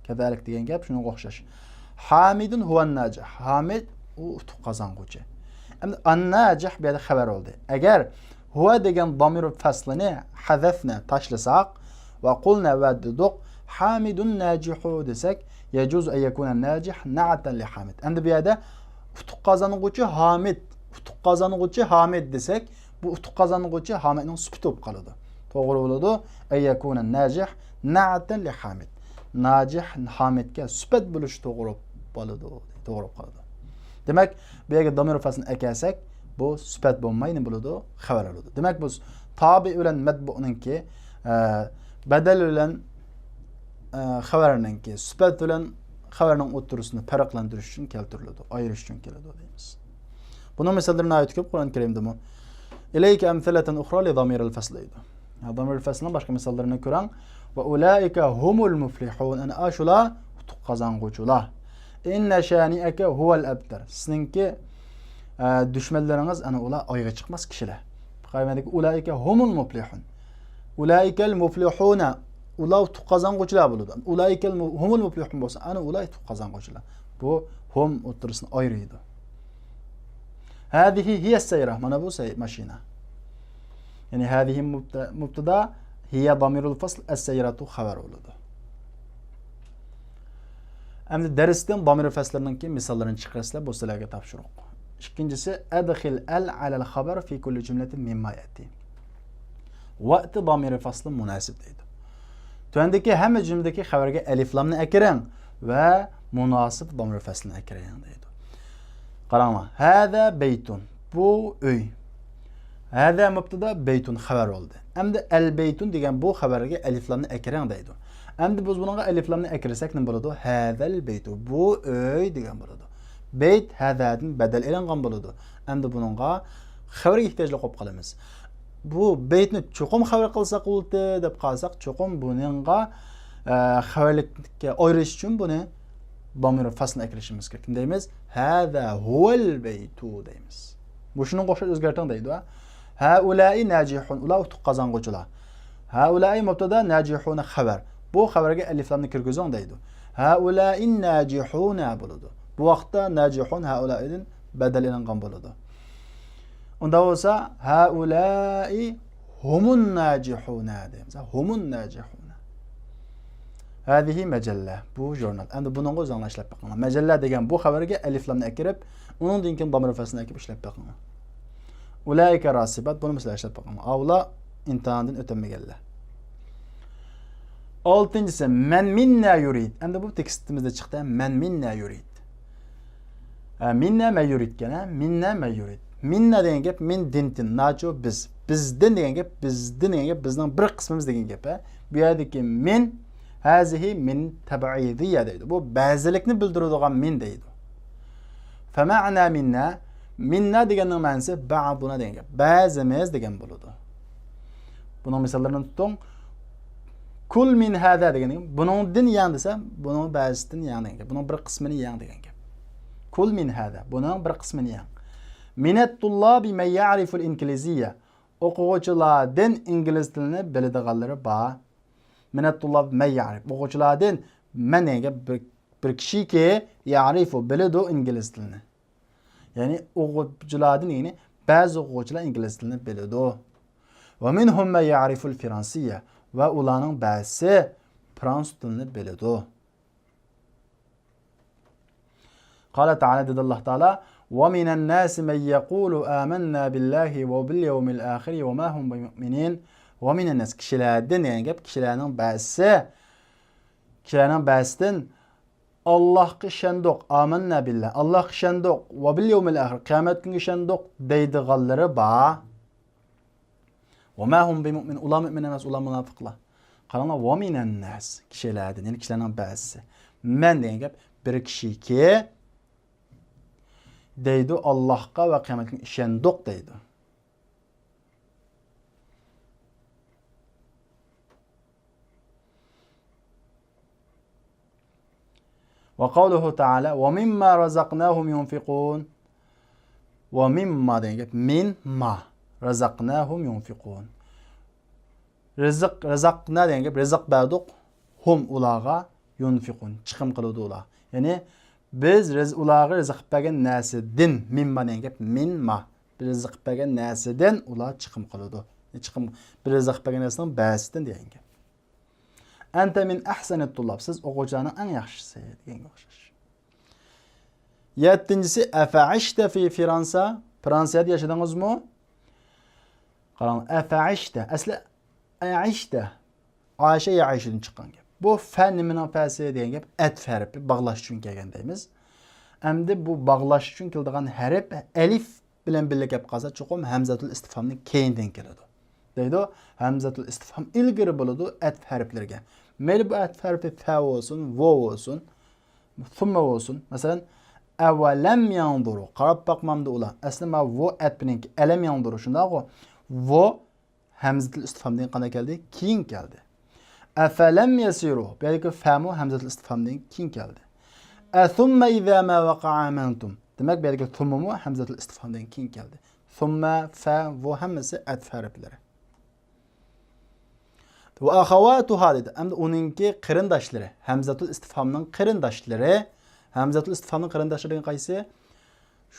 كذلك دېگەن گەپ شۇنىڭغا ئوخشاش. حامد هو الناجح. ھامىد ئۇ ئۇتۇق قازانغۇچى. ئەمدى الناجح بۇ يەردە خەۋەر بولدى. ئەگەر هو دېگەن ضمير فصلنى، حذفنا، تاشلىساق، وقلنا، ۋە دېدۇق، حامد ناجح دېسەك، يجوز أن يكون الناجح نعتا لحامد. ئەمدى بۇ يەردە ئۇتۇق قازانغۇچى ھامىد، ئۇتۇق قازانغۇچى ھامىد دېسەك، بۇ ئۇتۇق قازانغۇچى ھامىدنىڭ سۈپىتى بولۇپ قالىدۇ. توغرا بولىدۇ. أن يكون الناجح نعتا لحامد. ناجىھ ھامىدكە سۈپەت بولۇش توغرا بولىدۇ، توغرا بولۇپ قالىدۇ. دېمەك، بۇ يەرگە ضمير فصلنى ئەكەلسەك، بۇ سۈپەت بولماي نېمە بولىدۇ؟ خەۋەر بولىدۇ. دېمەك، بۇ تابىئ بىلەن مەتبۇئنىڭكى، ئە، بەدەل بىلەن، ئە، خەۋەرنىڭكى، سۈپەت بىلەن خەۋەرنىڭ ئوتتۇرىسىنى پەرقلەندۈرۈش ئۈچۈن كەلتۈرۈلىدۇ، ئايرىش ئۈچۈن كېلىدۇ دەيمىز. بۇنىڭ مىساللىرى ناھايىتى كۆپ قۇرئان كەرىمدىمۇ. إليك أمثلة أخرى لضمير الفصل دەيدۇ. ضمير الفصلنىڭ باشقا مىساللىرىنى كۆرۈڭ. وأولئك هم المفلحون. ئەنە ئاشۇلار ئۇتۇق قازانغۇچىلار. إن شانئك هو الأبتر. سىزنىڭكى، ئە، دۈشمەنلىرىڭىز، ئەنە ئۇلار ئايىغى چىقماس كىشىلەر. قايمەدىكى أولئك هم المفلحون. أولئك المفلحون. ئۇلار ئۇتۇق قازانغۇچىلار بولىدۇ. أولئك الم-، هم المفلحون بولسا، ئەنە ئۇلار ئۇتۇق قازانغۇچىلار. بۇ هم ئوتتۇرىسىنى ئايرىيدۇ. هذه هي السيارة. مانا بۇ سەي-، ماشىنا. يەنى هذه مۇبت-، مۇبتەدا، هي ضمير الفصل، السيارة خەۋەر بولىدۇ. ئەمدى دەرستىن ضمير فصللىرىنىڭكى مىساللىرىنى چىقىرىسىلەر، بۇ سىلەرگە تاپشۇرۇق. ئىككىنچىسى، أدخل ال على الخبر في كل جملة مما يأتي. وأت ضمير فصل مناسب دەيدۇ. تۆۋەندىكى ھەممە جۈملىدىكى خەۋەرگە ئەلىفلامنى ئەكىرىڭ ۋە مۇناسىپ ضمير فصلنى ئەكىرىڭ دەيدۇ. قاراڭلار، هذا بيت، بۇ ئۆي. هذا مۇبتەدا، بيت خەۋەر بولدى. ئەمدى البيت دېگەن بۇ خەۋەرگە ئەلىفلامنى ئەكىرىڭ دەيدۇ. ئەمدى بىز بۇنىڭغا ئەلىفلامنى ئەكىرسەك نېمە بولىدۇ؟ هذا البيت، بۇ ئۆي دېگەن بولىدۇ. بيت هذادىن بەدەل ئېلىنغان بولىدۇ. ئەمدى بۇنىڭغا خەۋەرگە ئېھتىياجلىق بولۇپ قالىمىز. بۇ بيتنى چوقۇم خەۋەر قىلساق بولاتتى دەپ قالساق، چوقۇم بۇنىڭغا، ئە، خەۋەرلىككە ئايرىش ئۈچۈن بۇنى ضمير فصلنى ئەكىرىشىمىز كېرەك. نېمە دەيمىز؟ هذا هو البيت دەيمىز. مۇشۇنىڭغا ئوخشاش ئۆزگەرتىڭ دەيدۇ. هؤلاء ناجحون، ئۇلار ئۇتۇق قازانغۇچىلار. هؤلاء مۇبتەدا، ناجحون خەۋەر. بۇ خەۋەرگە ئەلىفلامنى كىرگۈزۈڭ دەيدۇ. هؤلاء ناجحون بولىدۇ. بۇ ۋاقىتتا ناجحون هؤلائدىن بەدەل ئېلىنغان بولىدۇ. ئۇنداق بولسا، هؤلاء هم الناجحون دەيمىز. هم الناجحون. هذه مجلة. بۇ ژۇرنال. ئەمدى بۇنىڭغا ئۆزۈڭلار ئىشلەپ بېقىڭلار. مەجەللە دېگەن بۇ خەۋەرگە ئەلىفلامنى ئەكىرىپ، ئۇنىڭدىن كېيىن ضمير فصلنى ئەكىرىپ ئىشلەپ بېقىڭلار. أولئك راسبات، بۇنىمۇ سىلەر ئىشلەپ بېقىڭلار. ئاۋۇلار ئىمتىھاندىن ئۆتەلمىگەنلەر. ئالتىنچىسى، من منا يريد. ئەمدى بۇ تېكىستىمىزدە چىقتى. من منا يريد. ھە، منا من يريد ئىكەن، ھە؟ منا من يريد. منا دېگەن گەپ، من دىنتىن، ناچو بىز. بىزدىن دېگەن گەپ، بىزدىن دېگەن گەپ، بىزنىڭ بىر قىسمىمىز دېگەن گەپ، ھە؟ بۇ يەردىكى من، هذه من تبعيضية دەيدۇ. بۇ بەزىلىكنى بىلدۈرىدىغان من دەيدۇ. فمعنا منا، منا دېگەننىڭ مەنىسى بعضنا دېگەن گەپ. بەزىمىز دېگەن بولىدۇ. بۇنىڭ مىساللىرىنى تۇتۇڭ. كل من هذا دېگەن گەپ. بۇنىڭدىن يەڭ دېسە، بۇنىڭ بەزىسىدىن يەڭ دېگەن گەپ. بۇنىڭ بىر قىسمىنى يەڭ دېگەن گەپ. كل من هذا. بۇنىڭ بىر قىسمىنى يەڭ. من الطلاب من يعرف الإنكليزية. ئوقۇغۇچىلاردىن ئىنگلىز تىلىنى بىلىدىغانلىرى بار. من الطلاب من يعرف. ئوقۇغۇچىلاردىن، من دېگەن گەپ بىر، بىر كىشىكى، يەرىفۇ، بىلىدۇ ئىنگلىز تىلىنى. يەنى ئوقۇغۇچىلاردىن، يەنى بەزى ئوقۇغۇچىلار ئىنگلىز تىلىنى بىلىدۇ. ومنهم من يعرف الفرنسية، ۋە ئۇلارنىڭ بەزىسى فرانسۇز تىلىنى بىلىدۇ. قال تعالى، دېدى ئاللاھ تائالا، ومن الناس من يقول آمنا بالله وباليوم الآخر وما هم بمؤمنين. ومن الناس، كىشىلەردىن دېگەن گەپ، كىشىلەرنىڭ بەزىسى، كىشىلەرنىڭ بەزىسىدىن، ئاللاھقا ئىشەندۇق، آمەننا بىللا، ئاللاھقا ئىشەندۇق، ۋە بىل يەۋمىل ئاخىر، قىيامەت كۈنىگە ئىشەندۇق دەيدىغانلىرى بار. ۋە ما ھۇم بىمۇئمىن، ئۇلار مۇئمىن ئەمەس، ئۇلار مۇناپىقلار. قاراڭلار، ۋە مىنەن ناس، كىشىلەردىن، يەنى كىشىلەرنىڭ بەزىسى. مەن دېگەن گەپ بىر كىشىكى دەيدۇ، ئاللاھقا ۋە قىيامەت كۈنىگە ئىشەندۇق دەيدۇ. وقوله تعالى، ومما رزقناهم ينفقون. ومما دېگەن گەپ، مىن ما، رزقناهم ينفقون. رىزىق، رزقنا دېگەن گەپ، رىزىق بەردۇق، ھۇم، ئۇلارغا، يۇنفىقۇن، چىقىم قىلىدۇ ئۇلار. يەنى بىز رىز-، ئۇلارغا رىزىق بەرگەن نەرسىدىن، مىن ما دېگەن گەپ، مىن ما. بىز رىزىق بەرگەن نەرسىدىن ئۇلار چىقىم قىلىدۇ. چىقىم، بىز رىزىق بەرگەن نەرسىنىڭ بەزىسىدىن دېگەن گەپ. أنت من أحسن الطلاب، سىز ئوقۇغۇچىلارنىڭ ئەڭ ياخشىسى دېگەنگە ئوخشاش. يەتتىنچىسى، أفعشت في فرنسا، فرانسىيەدە ياشىدىڭىزمۇ؟ قاراڭ، أفعشت، ئەسلى ئەئىشتە، ئاشە يەئىشىدىن چىققان گەپ. بۇ فە نېمىنىڭ فەسى دېگەن گەپ، ئەتىپ ھەرپى باغلاش ئۈچۈن كەلگەن دەيمىز. ئەمدى بۇ باغلاش ئۈچۈن كېلىدىغان ھەرپ ئەلىف بىلەن بىللە كەپ قالسا، چوقۇم ھەمزەتۇل ئىستىفھامنىڭ كەينىدىن كېلىدۇ. دەيدۇ، ھەمزەتۇل ئىستىفھام ئىلگىرى بولىدۇ ئەتىپ ھەرپلىرىگە. مەيلى بۇ ئەتىپ ھەرپى فە بولسۇن، ۋو بولسۇن، سۇمما بولسۇن. مەسىلەن، ئەۋەلەم يەنزۇرۇ، قاراپ باقمامدۇ ئۇلار. ئەسلى ماۋۇ ۋو ئەتپىنىڭكى، ئەلەم يەنزۇرۇ، شۇنداقغۇ؟ ۋو ھەمزىتۇل ئىستىفھامدىن قانداق كەلدى؟ كېيىن كەلدى. ئەفەلەم يەسىرۇ. بۇ يەردىكى فەمۇ ھەمزىتۇل ئىستىفھامدىن كېيىن كەلدى. ئەسۇممە ئىزا ما ۋەقەئە ئامەنتۇم. دېمەك، بۇ يەردىكى سۇممىمۇ ھەمزەتۇل ئىستىفھامدىن كېيىن كەلدى. سۇممە، فە، ۋۇ ھەممىسى ئەتىپ ھەرپلىرى. ۋە ئەخەۋاتۇھا دېدى. ئەمدى ئۇنىڭكى قېرىنداشلىرى. ھەمزەتۇل ئىستىفھامنىڭ قېرىنداشلىرى. ھەمزەتۇل ئىستىفھامنىڭ قېرىنداشلىرى دېگەن قايسى؟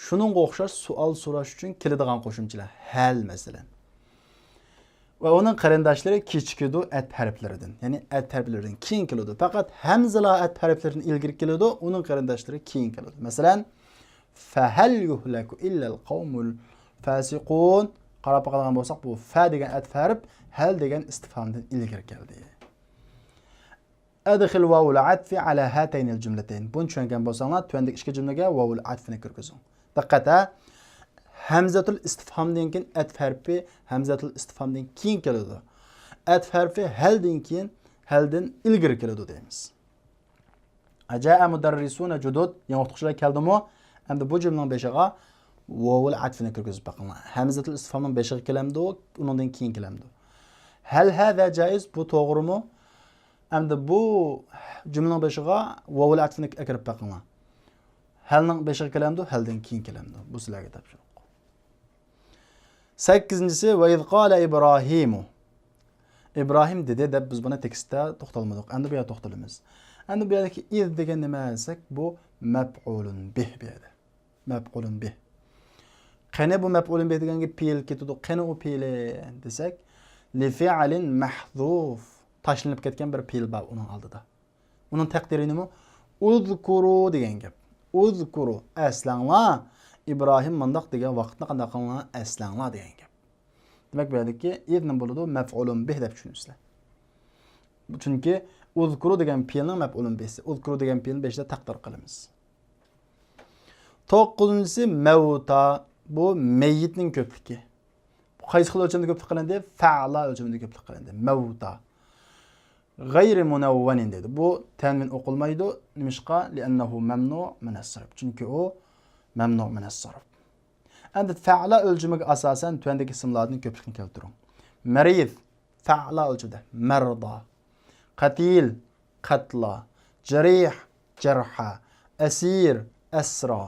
شۇنىڭغا ئوخشاش سوئال سوراش ئۈچۈن كېلىدىغان قوشۇمچىلار. ھەل، مەسىلەن. ۋە ئۇنىڭ قېرىنداشلىرى كېچىكىدۇ ئەتىپ ھەرپلىرىدىن. يەنى ئەتىپ ھەرپلىرىدىن كېيىن كېلىدۇ. پەقەت ھەمزىلا ئەتىپ ھەرپلىرىدىن ئىلگىرى كېلىدۇ، ئۇنىڭ قېرىنداشلىرى كېيىن كېلىدۇ. مەسىلەن، فەھەل يۇھلەكۇ ئىللەل قەۋمۇل فاسىقۇن. قاراپ باقىدىغان بولساق، بۇ فە دېگەن ئەتىپ ھەرپ ھەل دېگەن ئىستىفھامدىن ئىلگىرى كەلدى. ئەدخىل ۋاۋۇل ئەتفى ئەلا ھاتەينىل جۈملەتەين. بۇنى چۈشەنگەن بولساڭلار، تۆۋەندىكى ئىككى جۈملىگە ۋاۋۇل ئەتفىنى كىرگۈزۈڭ. دىققەت ھە! ھەمزەتۇل ئىستىفھامدىن كېيىن ئەتىپ ھەرپى ھەمزەتۇل ئىستىفھامدىن كېيىن كېلىدۇ. ئەتىپ ھەرپى ھەلدىن كېيىن، ھەلدىن ئىلگىرى كېلىدۇ دەيمىز. ئەجائە مۇدەررىسۇنە جۇدۇد، يېڭى ئوقۇتقۇچىلار كەلدىمۇ؟ ئەمدى بۇ جۈملىنىڭ بېشىغا ۋاۋۇل ئەتفىنى كىرگۈزۈپ بېقىڭلار. ھەمزەتۇل ئىستىفھامنىڭ بېشىغا كېلەمدۇ، ئۇنىڭدىن كېيىن كېلەمدۇ؟ ھەل ھازا جائىز، بۇ توغرىمۇ؟ ئەمدى بۇ جۈملىنىڭ بېشىغا ۋاۋۇل ئەتفىنى ئەكىرىپ بېقىڭلار. ھەلنىڭ بېشىغا كېلەمدۇ، ھەلدىن كېيىن كېلەمدۇ؟ بۇ سىلەرگە تاپشۇرۇق. سەككىزىنچىسى، ۋە ئىز قالە ئىبراھىمۇ. ئىبراھىم دېدى دەپ بىز بۇنى تېكىستتە توختالمىدۇق. ئەمدى بۇ يەردە توختىلىمىز. ئەمدى بۇ يەردىكى ئىز دېگەن نېمە دېسەك، بۇ مەپئۇلۇن بىھ بۇ يەردە. مەپئۇلۇن بىھ. قېنى بۇ مەپئۇلۇن بىھ دېگەنگە پېئىل كېتىدۇ. قېنى ئۇ پېئىلى دېسەك، لىفىئلىن مەھزۇف. تاشلىنىپ كەتكەن بىر پېئىل بار ئۇنىڭ ئالدىدا. ئۇنىڭ تەقدىرى نېمە؟ ئۇزكۇرۇ دېگەن گەپ. ئۇزكۇرۇ، ئەسلەڭلار. ئىبراھىم مۇنداق دېگەن ۋاقىتنى قانداق قىلىڭلار؟ ئەسلەڭلار دېگەن گەپ. دېمەك، بۇ يەردىكى ئىز نېمە بولىدۇ؟ مەپئۇلۇن بىھ دەپ چۈشىنىسىلەر. چۈنكى ئۇزكۇرۇ دېگەن پېئىلنىڭ مەپئۇلۇن بىھسى. ئۇزكۇرۇ دېگەن پېئىلنى بېشىدا تەقدىر قىلىمىز. توققۇزىنچىسى مەۋتا. بۇ مەييىتنىڭ كۆپلۈكى. قايسى خىل ئۆلچەمدە كۆپلۈك قىلىندى؟ فەئلا ئۆلچىمىدە كۆپلۈك قىلىندى. مەۋتا. غەيرى مۇنەۋۋەنىن دېدى. بۇ تەنۋىن ئوقۇلمايدۇ. نېمىشقا؟ لىئەننەھۇ مەمنۇ مىنەس سەرف. چۈنكى ئۇ مەمنۇ مىنەس سەرف. ئەمدى فەئلا ئۆلچىمىگە ئاساسەن تۆۋەندىكى ئىسىملاردىن كۆپلۈكنى كەلتۈرۈڭ. مەرىز، فەئلا ئۆلچىمىدە، مەردا. قەتىل، قەتلا. جەرىھ، جەرھا. ئەسىر، ئەسرا.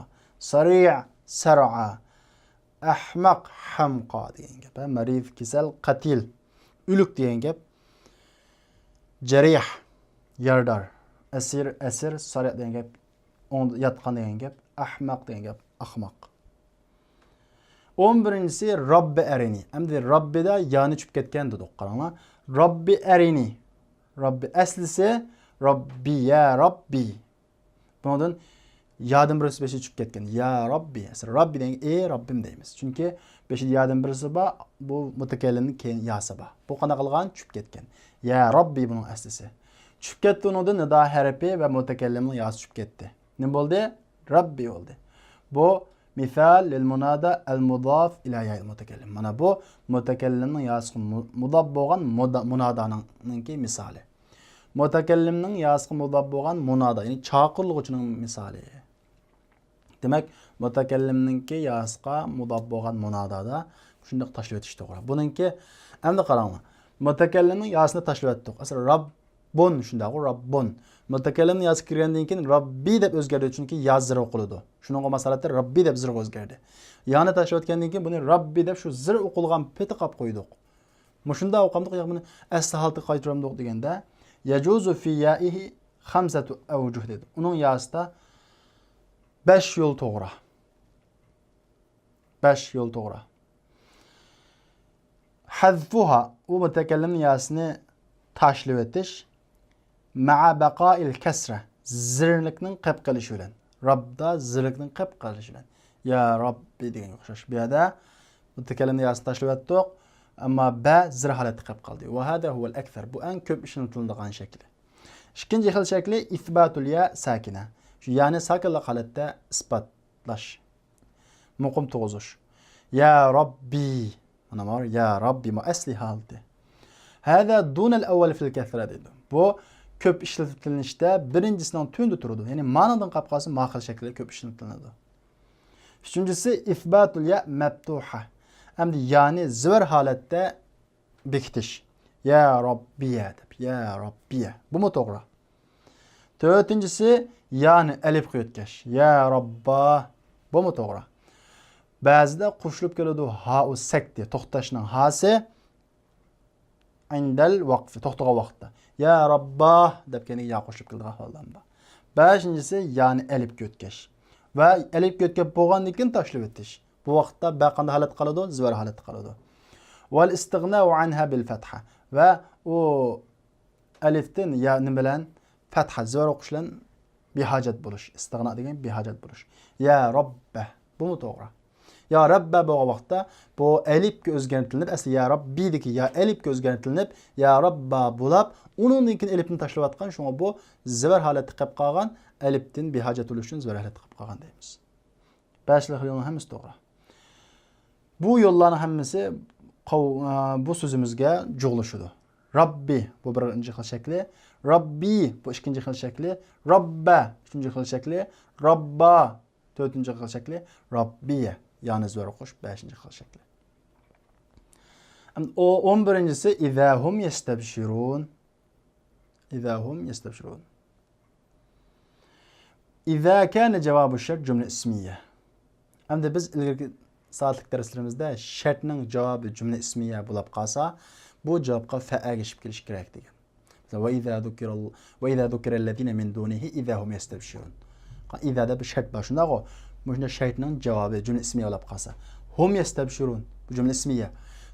سەرىئ، سەرئا. ئەھمەق، ھەمقا دېگەن گەپ. ھە، مەرىز، كېسەل، قەتىل، ئۆلۈك دېگەن گەپ. جەرىھ، يارىدار. ئەسىر، ئەسىر، سەرىئ دېگەن گەپ. ئوڭدا ياتقان دېگەن گەپ. ئەھمەق دېگەن گەپ. ئەخمەق. ئون بىرىنچىسى راببى ئەرىنى. ئەمدى راببىدا يانى چۈشۈپ كەتكەن دېدۇق. قاراڭلار. راببى ئەرىنى. راببى ئەسلىسى راببى، يا راببى. بۇنىڭدىن يادىن بىرسى بېشى چۈشۈپ كەتكەن. يا راببى. ئەسلى راببى دېگەن ئى راببىم دەيمىز. چۈنكى بېشىدا يادىن بىرسى بار، بۇ مۇتەكەللىمدىن كېيىن ياسى بار. بۇ قانداق قىلغان؟ چۈشۈپ كەتكەن. يا راببى بۇنىڭ ئەسلىسى. چۈشۈپ كەتتى ئۇنىڭدىن نىدا ھەرپى ۋە مۇتەكەللىمنىڭ ياسى چۈشۈپ كەتتى. نېمە بولدى؟ راببى بولدى. بۇ مىسال لىل مۇنادا ئەل مۇداف ئىلا يائىل مۇتەكەللىم. مانا بۇ مۇتەكەللىمنىڭ ياسىغا مۇ-، مۇداپ بولغان مۇدا-، مۇنادانىڭ، نىڭكى مىسالى. مۇتەكەللىمنىڭ ياسىغا مۇداپ بولغان مۇنادا، يەنى چاقىرىلغۇچىنىڭ مىسالى. دېمەك، مۇتەكەللىمنىڭكى ياسىغا مۇداپ بولغان مۇنادادا شۇنداق تاشلىۋېتىش توغرا. بۇنىڭكى، ئەمدى قاراڭلار. مۇتەكەللىمنىڭ ياسىنى تاشلىۋەتتۇق. ئەسلى راببۇن شۇنداقغۇ، راببۇن. مۇتەكەللىمنىڭ ياسى كىرگەندىن كېيىن راببى دەپ ئۆزگەردى، چۈنكى يا زىر ئوقۇلىدۇ. شۇنىڭغا ماس ھالەتتە راببى دەپ زىرغا ئۆزگەردى. يانى تاشلىۋەتكەندىن كېيىن بۇنى راببى دەپ شۇ زىر ئوقۇلغان پېتى قاپ قويدۇق. مۇشۇنداق ئوقۇمدۇق، ياق بۇنى ئەسلى ھالىتىگە قايتۇرامدۇق دېگەندە، يەجۇزۇ فى يائىھى خەمسەتۇ ئەۋجۇھ دېدى. ئۇنىڭ ياسىدا بەش يول توغرا. بەش يول توغرا. ھەزفۇھا، ئۇ مۇتەكەللىمنىڭ ياسىنى تاشلىۋېتىش، مەئە بەقائىل كەسرە، زىرلىكنىڭ قېپ قېلىشى بىلەن. رابدا زىرلىكنىڭ قېپ قېلىشى بىلەن. يا راببى دېگەنگە ئوخشاش. بۇ يەردە مۇتەكەللىمنىڭ ياسىنى تاشلىۋەتتۇق، ئەمما بە زىر ھالەتتە قېپ قالدى. ۋە ھازا ھۇۋەل ئەكسەر. بۇ ئەڭ كۆپ ئىشلىتىلىدىغان شەكلى. ئىككىنچى خىل شەكلى ئىسباتۇل يا ساكىنە. شۇ يانى ساكىنلىق ھالەتتە ئىسپاتلاش. مۇقىم تۇرغۇزۇش. يا راببى. مانا بار، يا راببى، بۇ ئەسلى ھالىتى. ھازا دۇنەل ئەۋۋەل فىل كەسرە دەيدۇ. بۇ كۆپ ئىشلىتىلىشتە بىرىنچىسىنىڭ تۆۋىنىدە تۇرىدۇ. يەنى مانىڭدىن قاپ قالسا، ما خىل شەكىلدە كۆپ ئىشلىتىلىدۇ. ئۈچىنچىسى، ئىسباتۇل يا مەپتۇھە. ئەمدى يانى زىۋەر ھالەتتە بېكىتىش. يا راببىيە دەپ، يا راببىيە. بۇمۇ توغرا. تۆتىنچىسى، يانى ئەلىپقا يۆتكەش. يا راببا. بۇمۇ توغرا. بەزىدە قوشۇلۇپ كېلىدۇ. ھائۇ سەكتى، توختاشنىڭ ھاسى. ئىندەل ۋەقفى، توختىغان ۋاقىتتا. يا راببا دەپ كەينىگە يا قوشۇلۇپ كېلىدىغان ئەھۋاللار بار. بەشىنچىسى، يانى ئەلىپكە يۆتكەش. ۋە ئەلىپكە يۆتكەپ بولغاندىن كېيىن تاشلىۋېتىش. بۇ ۋاقىتتا بە قانداق ھالەتتە قالىدۇ؟ زىۋەر ھالەتتە قالىدۇ. ۋەل ئىستىغناۋ ئەنھا بىل فەتھە. ۋە ئۇ ئەلىفتىن يا نېمە بىلەن؟ فەتھە، زىۋەر ئوقۇش بىلەن بىھاجەت بولۇش. ئىستىغنا دېگەن بىھاجەت بولۇش. يا راببە. بۇمۇ توغرا. يا راببە بولغان ۋاقىتتا بۇ ئەلىپكە ئۆزگەرتىلىنىپ، ئەسلى يا راببى دىكى يا ئەلىپكە ئۆزگەرتىلىنىپ، يا راببا بولاپ، ئۇنىڭدىن كېيىن ئەلىپنى تاشلىۋاتقان، شۇڭا بۇ زىۋەر ھالەتتە قېلىپ قالغان، ئەلىپتىن بىھاجەت بولۇش ئۈچۈن زىۋەر ھالەتتە قېلىپ قالغان دەيمىز. بەش خىل يولنىڭ ھەممىسى توغرا. بۇ يوللارنىڭ ھەممىسى قاۋ-، ئا، بۇ سۆزىمىزگە جۇغلىشىدۇ. راببى، بۇ بىرىنچى خىل شەكلى. راببى، بۇ ئىككىنچى خىل شەكلى. راببە، ئۈچىنچى خىل شەكلى. راببا، تۆتىنچى خىل شەكلى. راببىيە، يانى زىۋەر ئوقۇش، بەشىنچى خىل شەكلى. ئەمدى ئو-، ئون بىرىنچىسى، ئىزا ھۇم يەستەبشىرۇن. ئىزا ھۇم يەستەبشىرۇن. ئىزا كانە جاۋابۇ شەرت جۈملە ئىسمىيە. ئەمدى بىز ئىلگىرىكى سائەتلىك دەرسلىرىمىزدە شەرتنىڭ جاۋابى جۈملە ئىسمىيە بولاپ قالسا، بۇ جاۋابقا فە ئەگىشىپ كېلىشى كېرەك دېگەن. ۋە ئىزا زۇكىرەل-، ۋە ئىزا زۇكىرەللەزىنە مىن دۇنىھى ئىزا ھۇم يەستەبشىرۇن. ئىزا دەپ بىر شەرت بار، شۇنداقغۇ؟ مۇشۇنداق شەرتنىڭ جاۋابى جۈملە ئىسمىيە بولاپ قالسا. ھۇم يەستەبشىرۇن. بۇ جۈملە ئىسمىيە.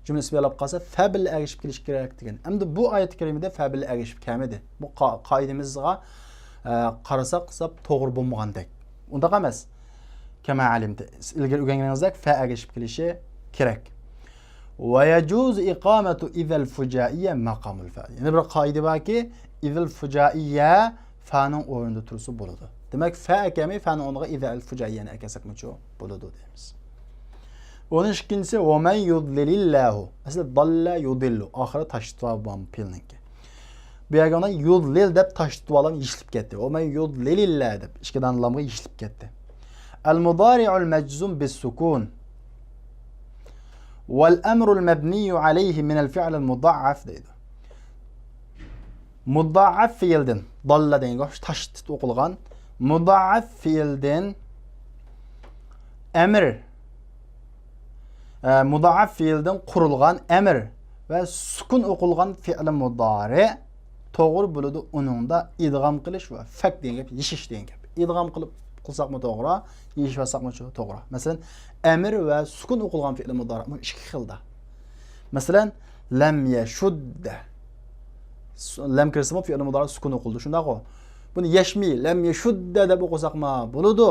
جۈملە ئىسمىيە بولاپ قالسا، فە بىلەن ئەگىشىپ كېلىشى كېرەك دېگەن. ئەمدى بۇ ئايەت كەرىمىدە فە بىلەن ئەگىشىپ كەلمىدى. بۇ قا-، قائىدىمىزغا، ئە، قارىساق، سەپ توغرا بولمىغاندەك. ئۇنداق ئەمەس. كەما ئەلىمتە. ئىلگىرى ئۆگەنگىنىڭىزدەك فە ئەگىشىپ كېلىشى كېرەك. ۋە يەجۇزۇ ئىقامەتۇ ئىزەل فۇجائىيە مەقامۇل فە. يەنە بىر قائىدە باركى، ئىزەل فۇجائىيە فەنىڭ ئورنىدا تۇرسا بولىدۇ. دېمەك، فە ئەكەلمەي، فەنىڭ ئورنىغا ئىزەل فۇجائىيەنى ئەكەلسەكمۇچۇ بولىدۇ دەيمىز. ئون ئىككىنچىسى، ۋە مەن يۇدلىلىللاھۇ. ئەسلى داللا يۇدىللۇ. ئاخىرى تاشلىتىۋالغان پېئىلنىڭكى. بۇ يەرگە ئۇنى يۇدلىل دەپ تاشلىتىۋالغان، يېشىلىپ كەتتى. ۋە مەن يۇدلىلىللا دەپ ئىككى دانە لامغا يېشىلىپ كەتتى. ئەل مۇدارىئۇل مەجزۇم بىس سۇكۇن. ۋەل ئەمرۇل مەبنىيۇ ئەلەيھى مىنەل فىئلىل مۇدائەف دەيدۇ. مۇدائەف فېئىلدىن، داللا دېگەنگە ئوخشاش تاشلىتىپ ئوقۇلغان، مۇدائەف فېئىلدىن ئەمر، ئە، مۇدائەف فېئىلدىن قۇرۇلغان ئەمر ۋە سۈكۈن ئوقۇلغان فېئىلى مۇدارى توغرا بولىدۇ ئۇنىڭدا ئىدغام قىلىش ۋە فەك دېگەن گەپ، يېشىش دېگەن گەپ. ئىدغام قىلىپ قىلساقمۇ توغرا، يېشىۋەتسەكمۇ چو-، توغرا. مەسىلەن، ئەمر ۋە سۈكۈن ئوقۇلغان پېئىل مۇدارىئمۇ ئىككى خىلدا. مەسىلەن، لەم يەشۇددە. سۇ-، لەم كىرسىمۇ پېئىل مۇدارىئ سۈكۈن ئوقۇلىدۇ، شۇنداقغۇ؟ بۇنى يەشمىي، لەم يەشۇددە دەپ ئوقۇساقمۇ بولىدۇ.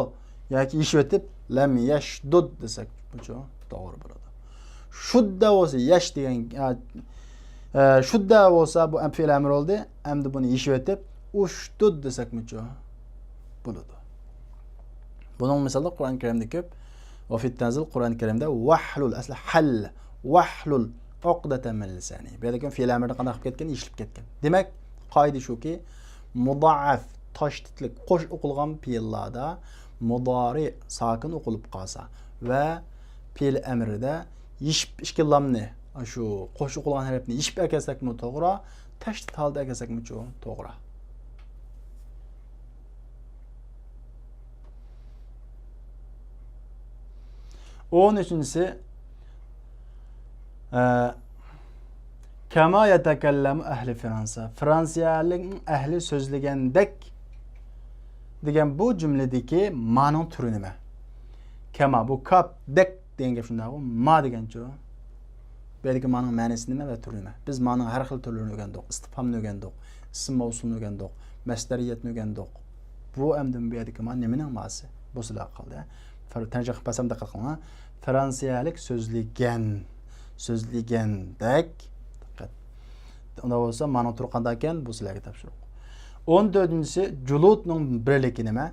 ياكى يېشىۋېتىپ، لەم يەشدۇد دېسەك، بۇچۇ توغرا بولىدۇ. شۇددە بولسا يەش دېگەن، ئە، ئە، شۇددە بولسا بۇ پېئىل ئەمر بولدى. ئەمدى بۇنى يېشىۋېتىپ، ئۇشدۇد دېسەكمۇچۇ بولىدۇ. بۇنىڭ مىسالى قۇرئان كەرىمدە كۆپ. ۋەفىت تەنزىل قۇرئان كەرىمدە ۋەھلۇل، ئەسلى ھەل، ۋەھلۇل ئۇقدەتەن مىن لىسانى. بۇ يەردىكى پېئىل ئەمرى قانداق قىلىپ كەتكەن؟ يېشىلىپ كەتكەن. دېمەك، قائىدە شۇكى، مۇدائەف، تاش تىتلىك، قوش ئوقۇلغان پېئىللاردا مۇدارىئ ساكىن ئوقۇلۇپ قالسا ۋە پېئىل ئەمرىدە يېشىپ ئىككى لامنى، شۇ قوش ئوقۇلغان ھەرپنى يېشىپ ئەكەلسەكمۇ توغرا، تەشدىد ھالدا ئەكەلسەكمۇچۇ توغرا. ئون ئۈچىنچىسى، ئە، كما يتكلم أهل فرنسا. فرانسىيەلىك ئەھلى سۆزلىگەندەك دېگەن بۇ جۈملىدىكى مانىڭ تۈرى نېمە؟ كما، بۇ كاپ، دەك دېگەن گەپ شۇنداقغۇ؟ ما دېگەنچۇ؟ بۇ يەردىكى مانىڭ مەنىسى نېمە ۋە تۈرى نېمە؟ بىز مانىڭ ھەر خىل تۈرلىرىنى ئۆگەندۇق. ئىستىپھامنى ئۆگەندۇق. ئىسىم مەۋسۇلنى ئۆگەندۇق. مەسدەرىيەتنى ئۆگەندۇق. بۇ ئەمدى بۇ يەردىكى ما نېمىنىڭ ماسى؟ بۇ سىلەرگە قالدى. فر-، تەرجىمە قىلىپ بەرسەم دىققەت قىلىڭلار. فرانسىيەلىك سۆزلىگەن، سۆزلىگەندەك. دىققەت. ئۇنداق بولسا مانىڭ تۈرى قانداق ئىكەن؟ بۇ سىلەرگە تاپشۇرۇق. ئون تۆتىنچىسى، جۇلۇتنىڭ بىرلىكى نېمە؟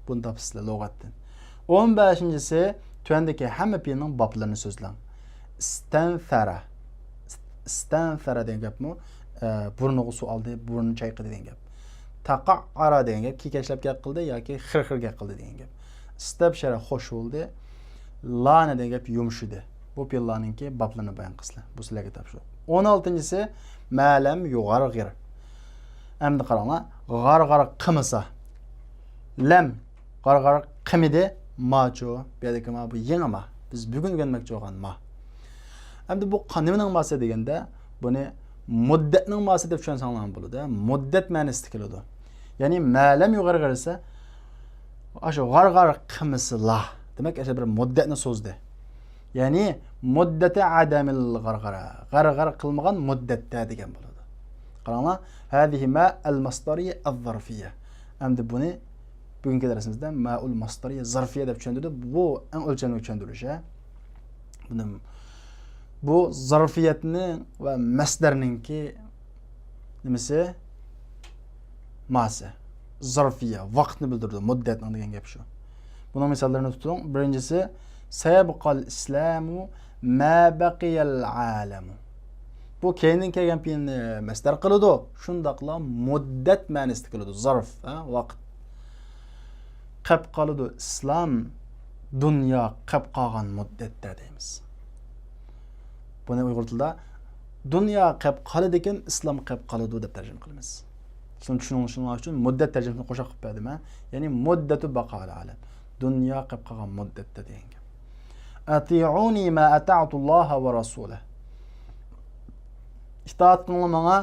بۇنى تاپىسىلەر لۇغەتتىن. ئون بەشىنچىسى، تۆۋەندىكى ھەممە پېئىلنىڭ بابلىرىنى سۆزلەڭ. ئىستەنفەرە. ئىستەنفەرە دېگەن گەپمۇ، ئە، بۇرنىغا سۇ ئالدى، بۇرنىنى چايقىدى دېگەن گەپ. تەقەئەرە دېگەن گەپ كېكەچلەپ گەپ قىلدى ياكى خىرخىر گەپ قىلدى دېگەن گەپ. ئىستەبشەرە خوش بولدى. لانە دېگەن گەپ يۇمشىدى. بۇ پېئىللارنىڭكى بابلىرىنى بايان قىلسىلەر. بۇ سىلەرگە تاپشۇرۇق. ئون ئالتىنچىسى، مەلەم يۇغارغىر. ئەمدى قاراڭلار، غارغار قىمىسا. لەم غارغار قىمىدى، ماچۇ. بۇ يەردىكى ما، بۇ يېڭى ما. بىز بۈگۈن ئۆگەنمەكچى بولغان ما. ئەمدى بۇ قا-، نېمىنىڭ ماسى دېگەندە، بۇنى مۇددەتنىڭ ماسى دەپ چۈشەنسەڭلارمۇ بولىدۇ. مۇددەت مەنىسىدە كېلىدۇ. يەنى مەلەم يۇغارغىر دېسە، ئاشۇ غارغار قىمىسىلا. دېمەك، ئاشۇ بىر مۇددەتنى سوزدى. يەنى مۇددەتە ئادەمىل غارغارە. غارغار قىلمىغان مۇددەتتە دېگەن بولىدۇ. قاراڭلار، هذه ما المصدرية الظرفية. ئەمدى بۇنى بۈگۈنكى دەرسىمىزدە مائۇل ماستارىيە زەرفىيە دەپ چۈشەندۈردى. بۇ ئەڭ ئۆلچەملىك چۈشەندۈرۈش، ھە. بۇنى، بۇ زەرفىيەتنىڭ ۋە مەسدەرنىڭكى نېمىسى؟ ماسى. زەرفىيە، ۋاقىتنى بىلدۈرىدۇ، مۇددەتنىڭ دېگەن گەپ شۇ. بۇنىڭ مىساللىرىنى تۇتۇڭ. بىرىنچىسى، سەيەبقەل ئىسلامۇ ما بەقىيەل ئالەمۇ. بۇ كەينىدىن كەلگەن پېئىلنى مەسدەر قىلىدۇ. شۇنداقلا مۇددەت مەنىسىدە كېلىدۇ. زەرف، ھە، ۋاقىت. قەپ قالىدۇ ئىسلام، دۇنيا قەپ قالغان مۇددەتتە دەيمىز. بۇنى ئۇيغۇر تىلىدا دۇنيا قەپ قالىدىكەن، ئىسلام قەپ قالىدۇ دەپ تەرجىمە قىلىمىز. شۇنى چۈشىنىشىڭلار ئۈچۈن مۇددەت تەرجىمىسىنى قوشاق قىلىپ بەردىم، ھە. يەنى مۇددەتۇ بەقائىل ئالەم. دۇنيا قەپ قالغان مۇددەتتە دېگەن گەپ. ئەتىئۇنى ما ئەتەئتۇللاھە ۋە رەسۇلە. ئىتائەت قىلىڭلار ماڭا،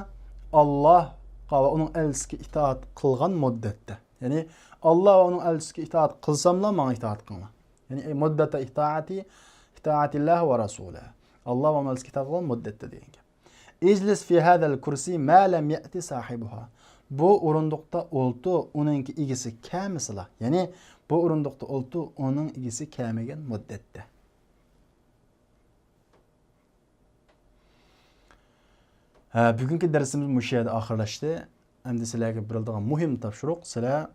ئاللاھقا ۋە ئۇنىڭ ئەلچىسىگە ئىتائەت قىلغان مۇددەتتە. يەنى ئاللا ۋە ئۇنىڭ ئەلچىسىگە ئىتائەت قىلساملا ماڭا ئىتائەت قىلىڭلار. يەنى، ئەي مۇددەتە ئىتائەتى، ئىتائەتىللاھ ۋە رەسۇلە. ئاللا ۋە ئۇنىڭ ئەلچىسىگە ئىتائەت قىلغان مۇددەتتە دېگەن گەپ. ئىجلىس فى ھەزەل كۇرسى ما لەم يەئتى ساھىبۇھا. بۇ ئورۇندۇقتا ئولتۇر، ئۇنىڭكى ئىگىسى كەلمىسىلا. يەنى، بۇ ئورۇندۇقتا ئولتۇر، ئۇنىڭ ئىگىسى كەلمىگەن مۇددەتتە. ھە، بۈگۈنكى دەرسىمىز مۇشۇ يەردە ئاخىرلاشتى. ئەمدى سىلەرگە بېرىلىدىغان مۇھىم تاپشۇرۇق، سىلەر،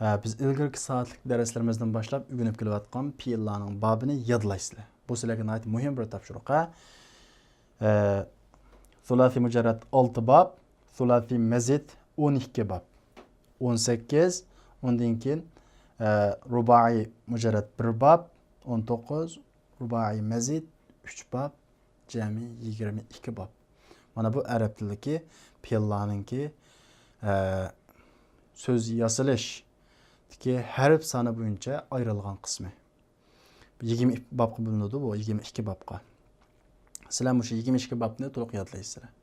ھە، بىز ئىلگىرىكى سائەتلىك دەرسلىرىمىزدىن باشلاپ ئۆگىنىپ كېلىۋاتقان پېئىللارنىڭ بابىنى يادلايسىلەر. بۇ سىلەرگە ناھايىتى مۇھىم بىر تاپشۇرۇق، ھە. ئە، سۇلاسىي مۇجەررەت ئالتە باب، سۇلاسىي مەزىد ئون ئىككى باب. ئون سەككىز، ئۇندىن كېيىن، ئە، رۇبائىي مۇجەررەت بىر باب، ئون توققۇز، رۇبائىي مەزىد ئۈچ باب، جەمئىي يىگىرمە ئىككى باب. مانا بۇ ئەرەب تىلىدىكى پېئىللارنىڭكى، ئە، سۆز ياسىلىشتىكى ھەرپ سانى بويىچە ئايرىلغان قىسمى. يىگىرمە بابقا بۆلۈنىدۇ بۇ، يىگىرمە ئىككى بابقا. سىلەر مۇشۇ يىگىرمە ئىككى بابنى تولۇق يادلايسىلەر.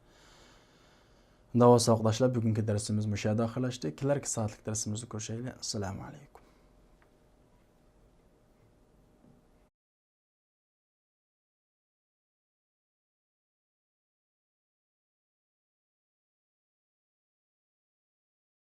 ئۇنداق بولسا، ساۋاقداشلار، بۈگۈنكى دەرسىمىز مۇشۇ يەردە ئاخىرلاشتى. كېلەركى سائەتلىك دەرسىمىزدە كۆرۈشەيلى. ئەسسالامۇ ئەلەيكۇم.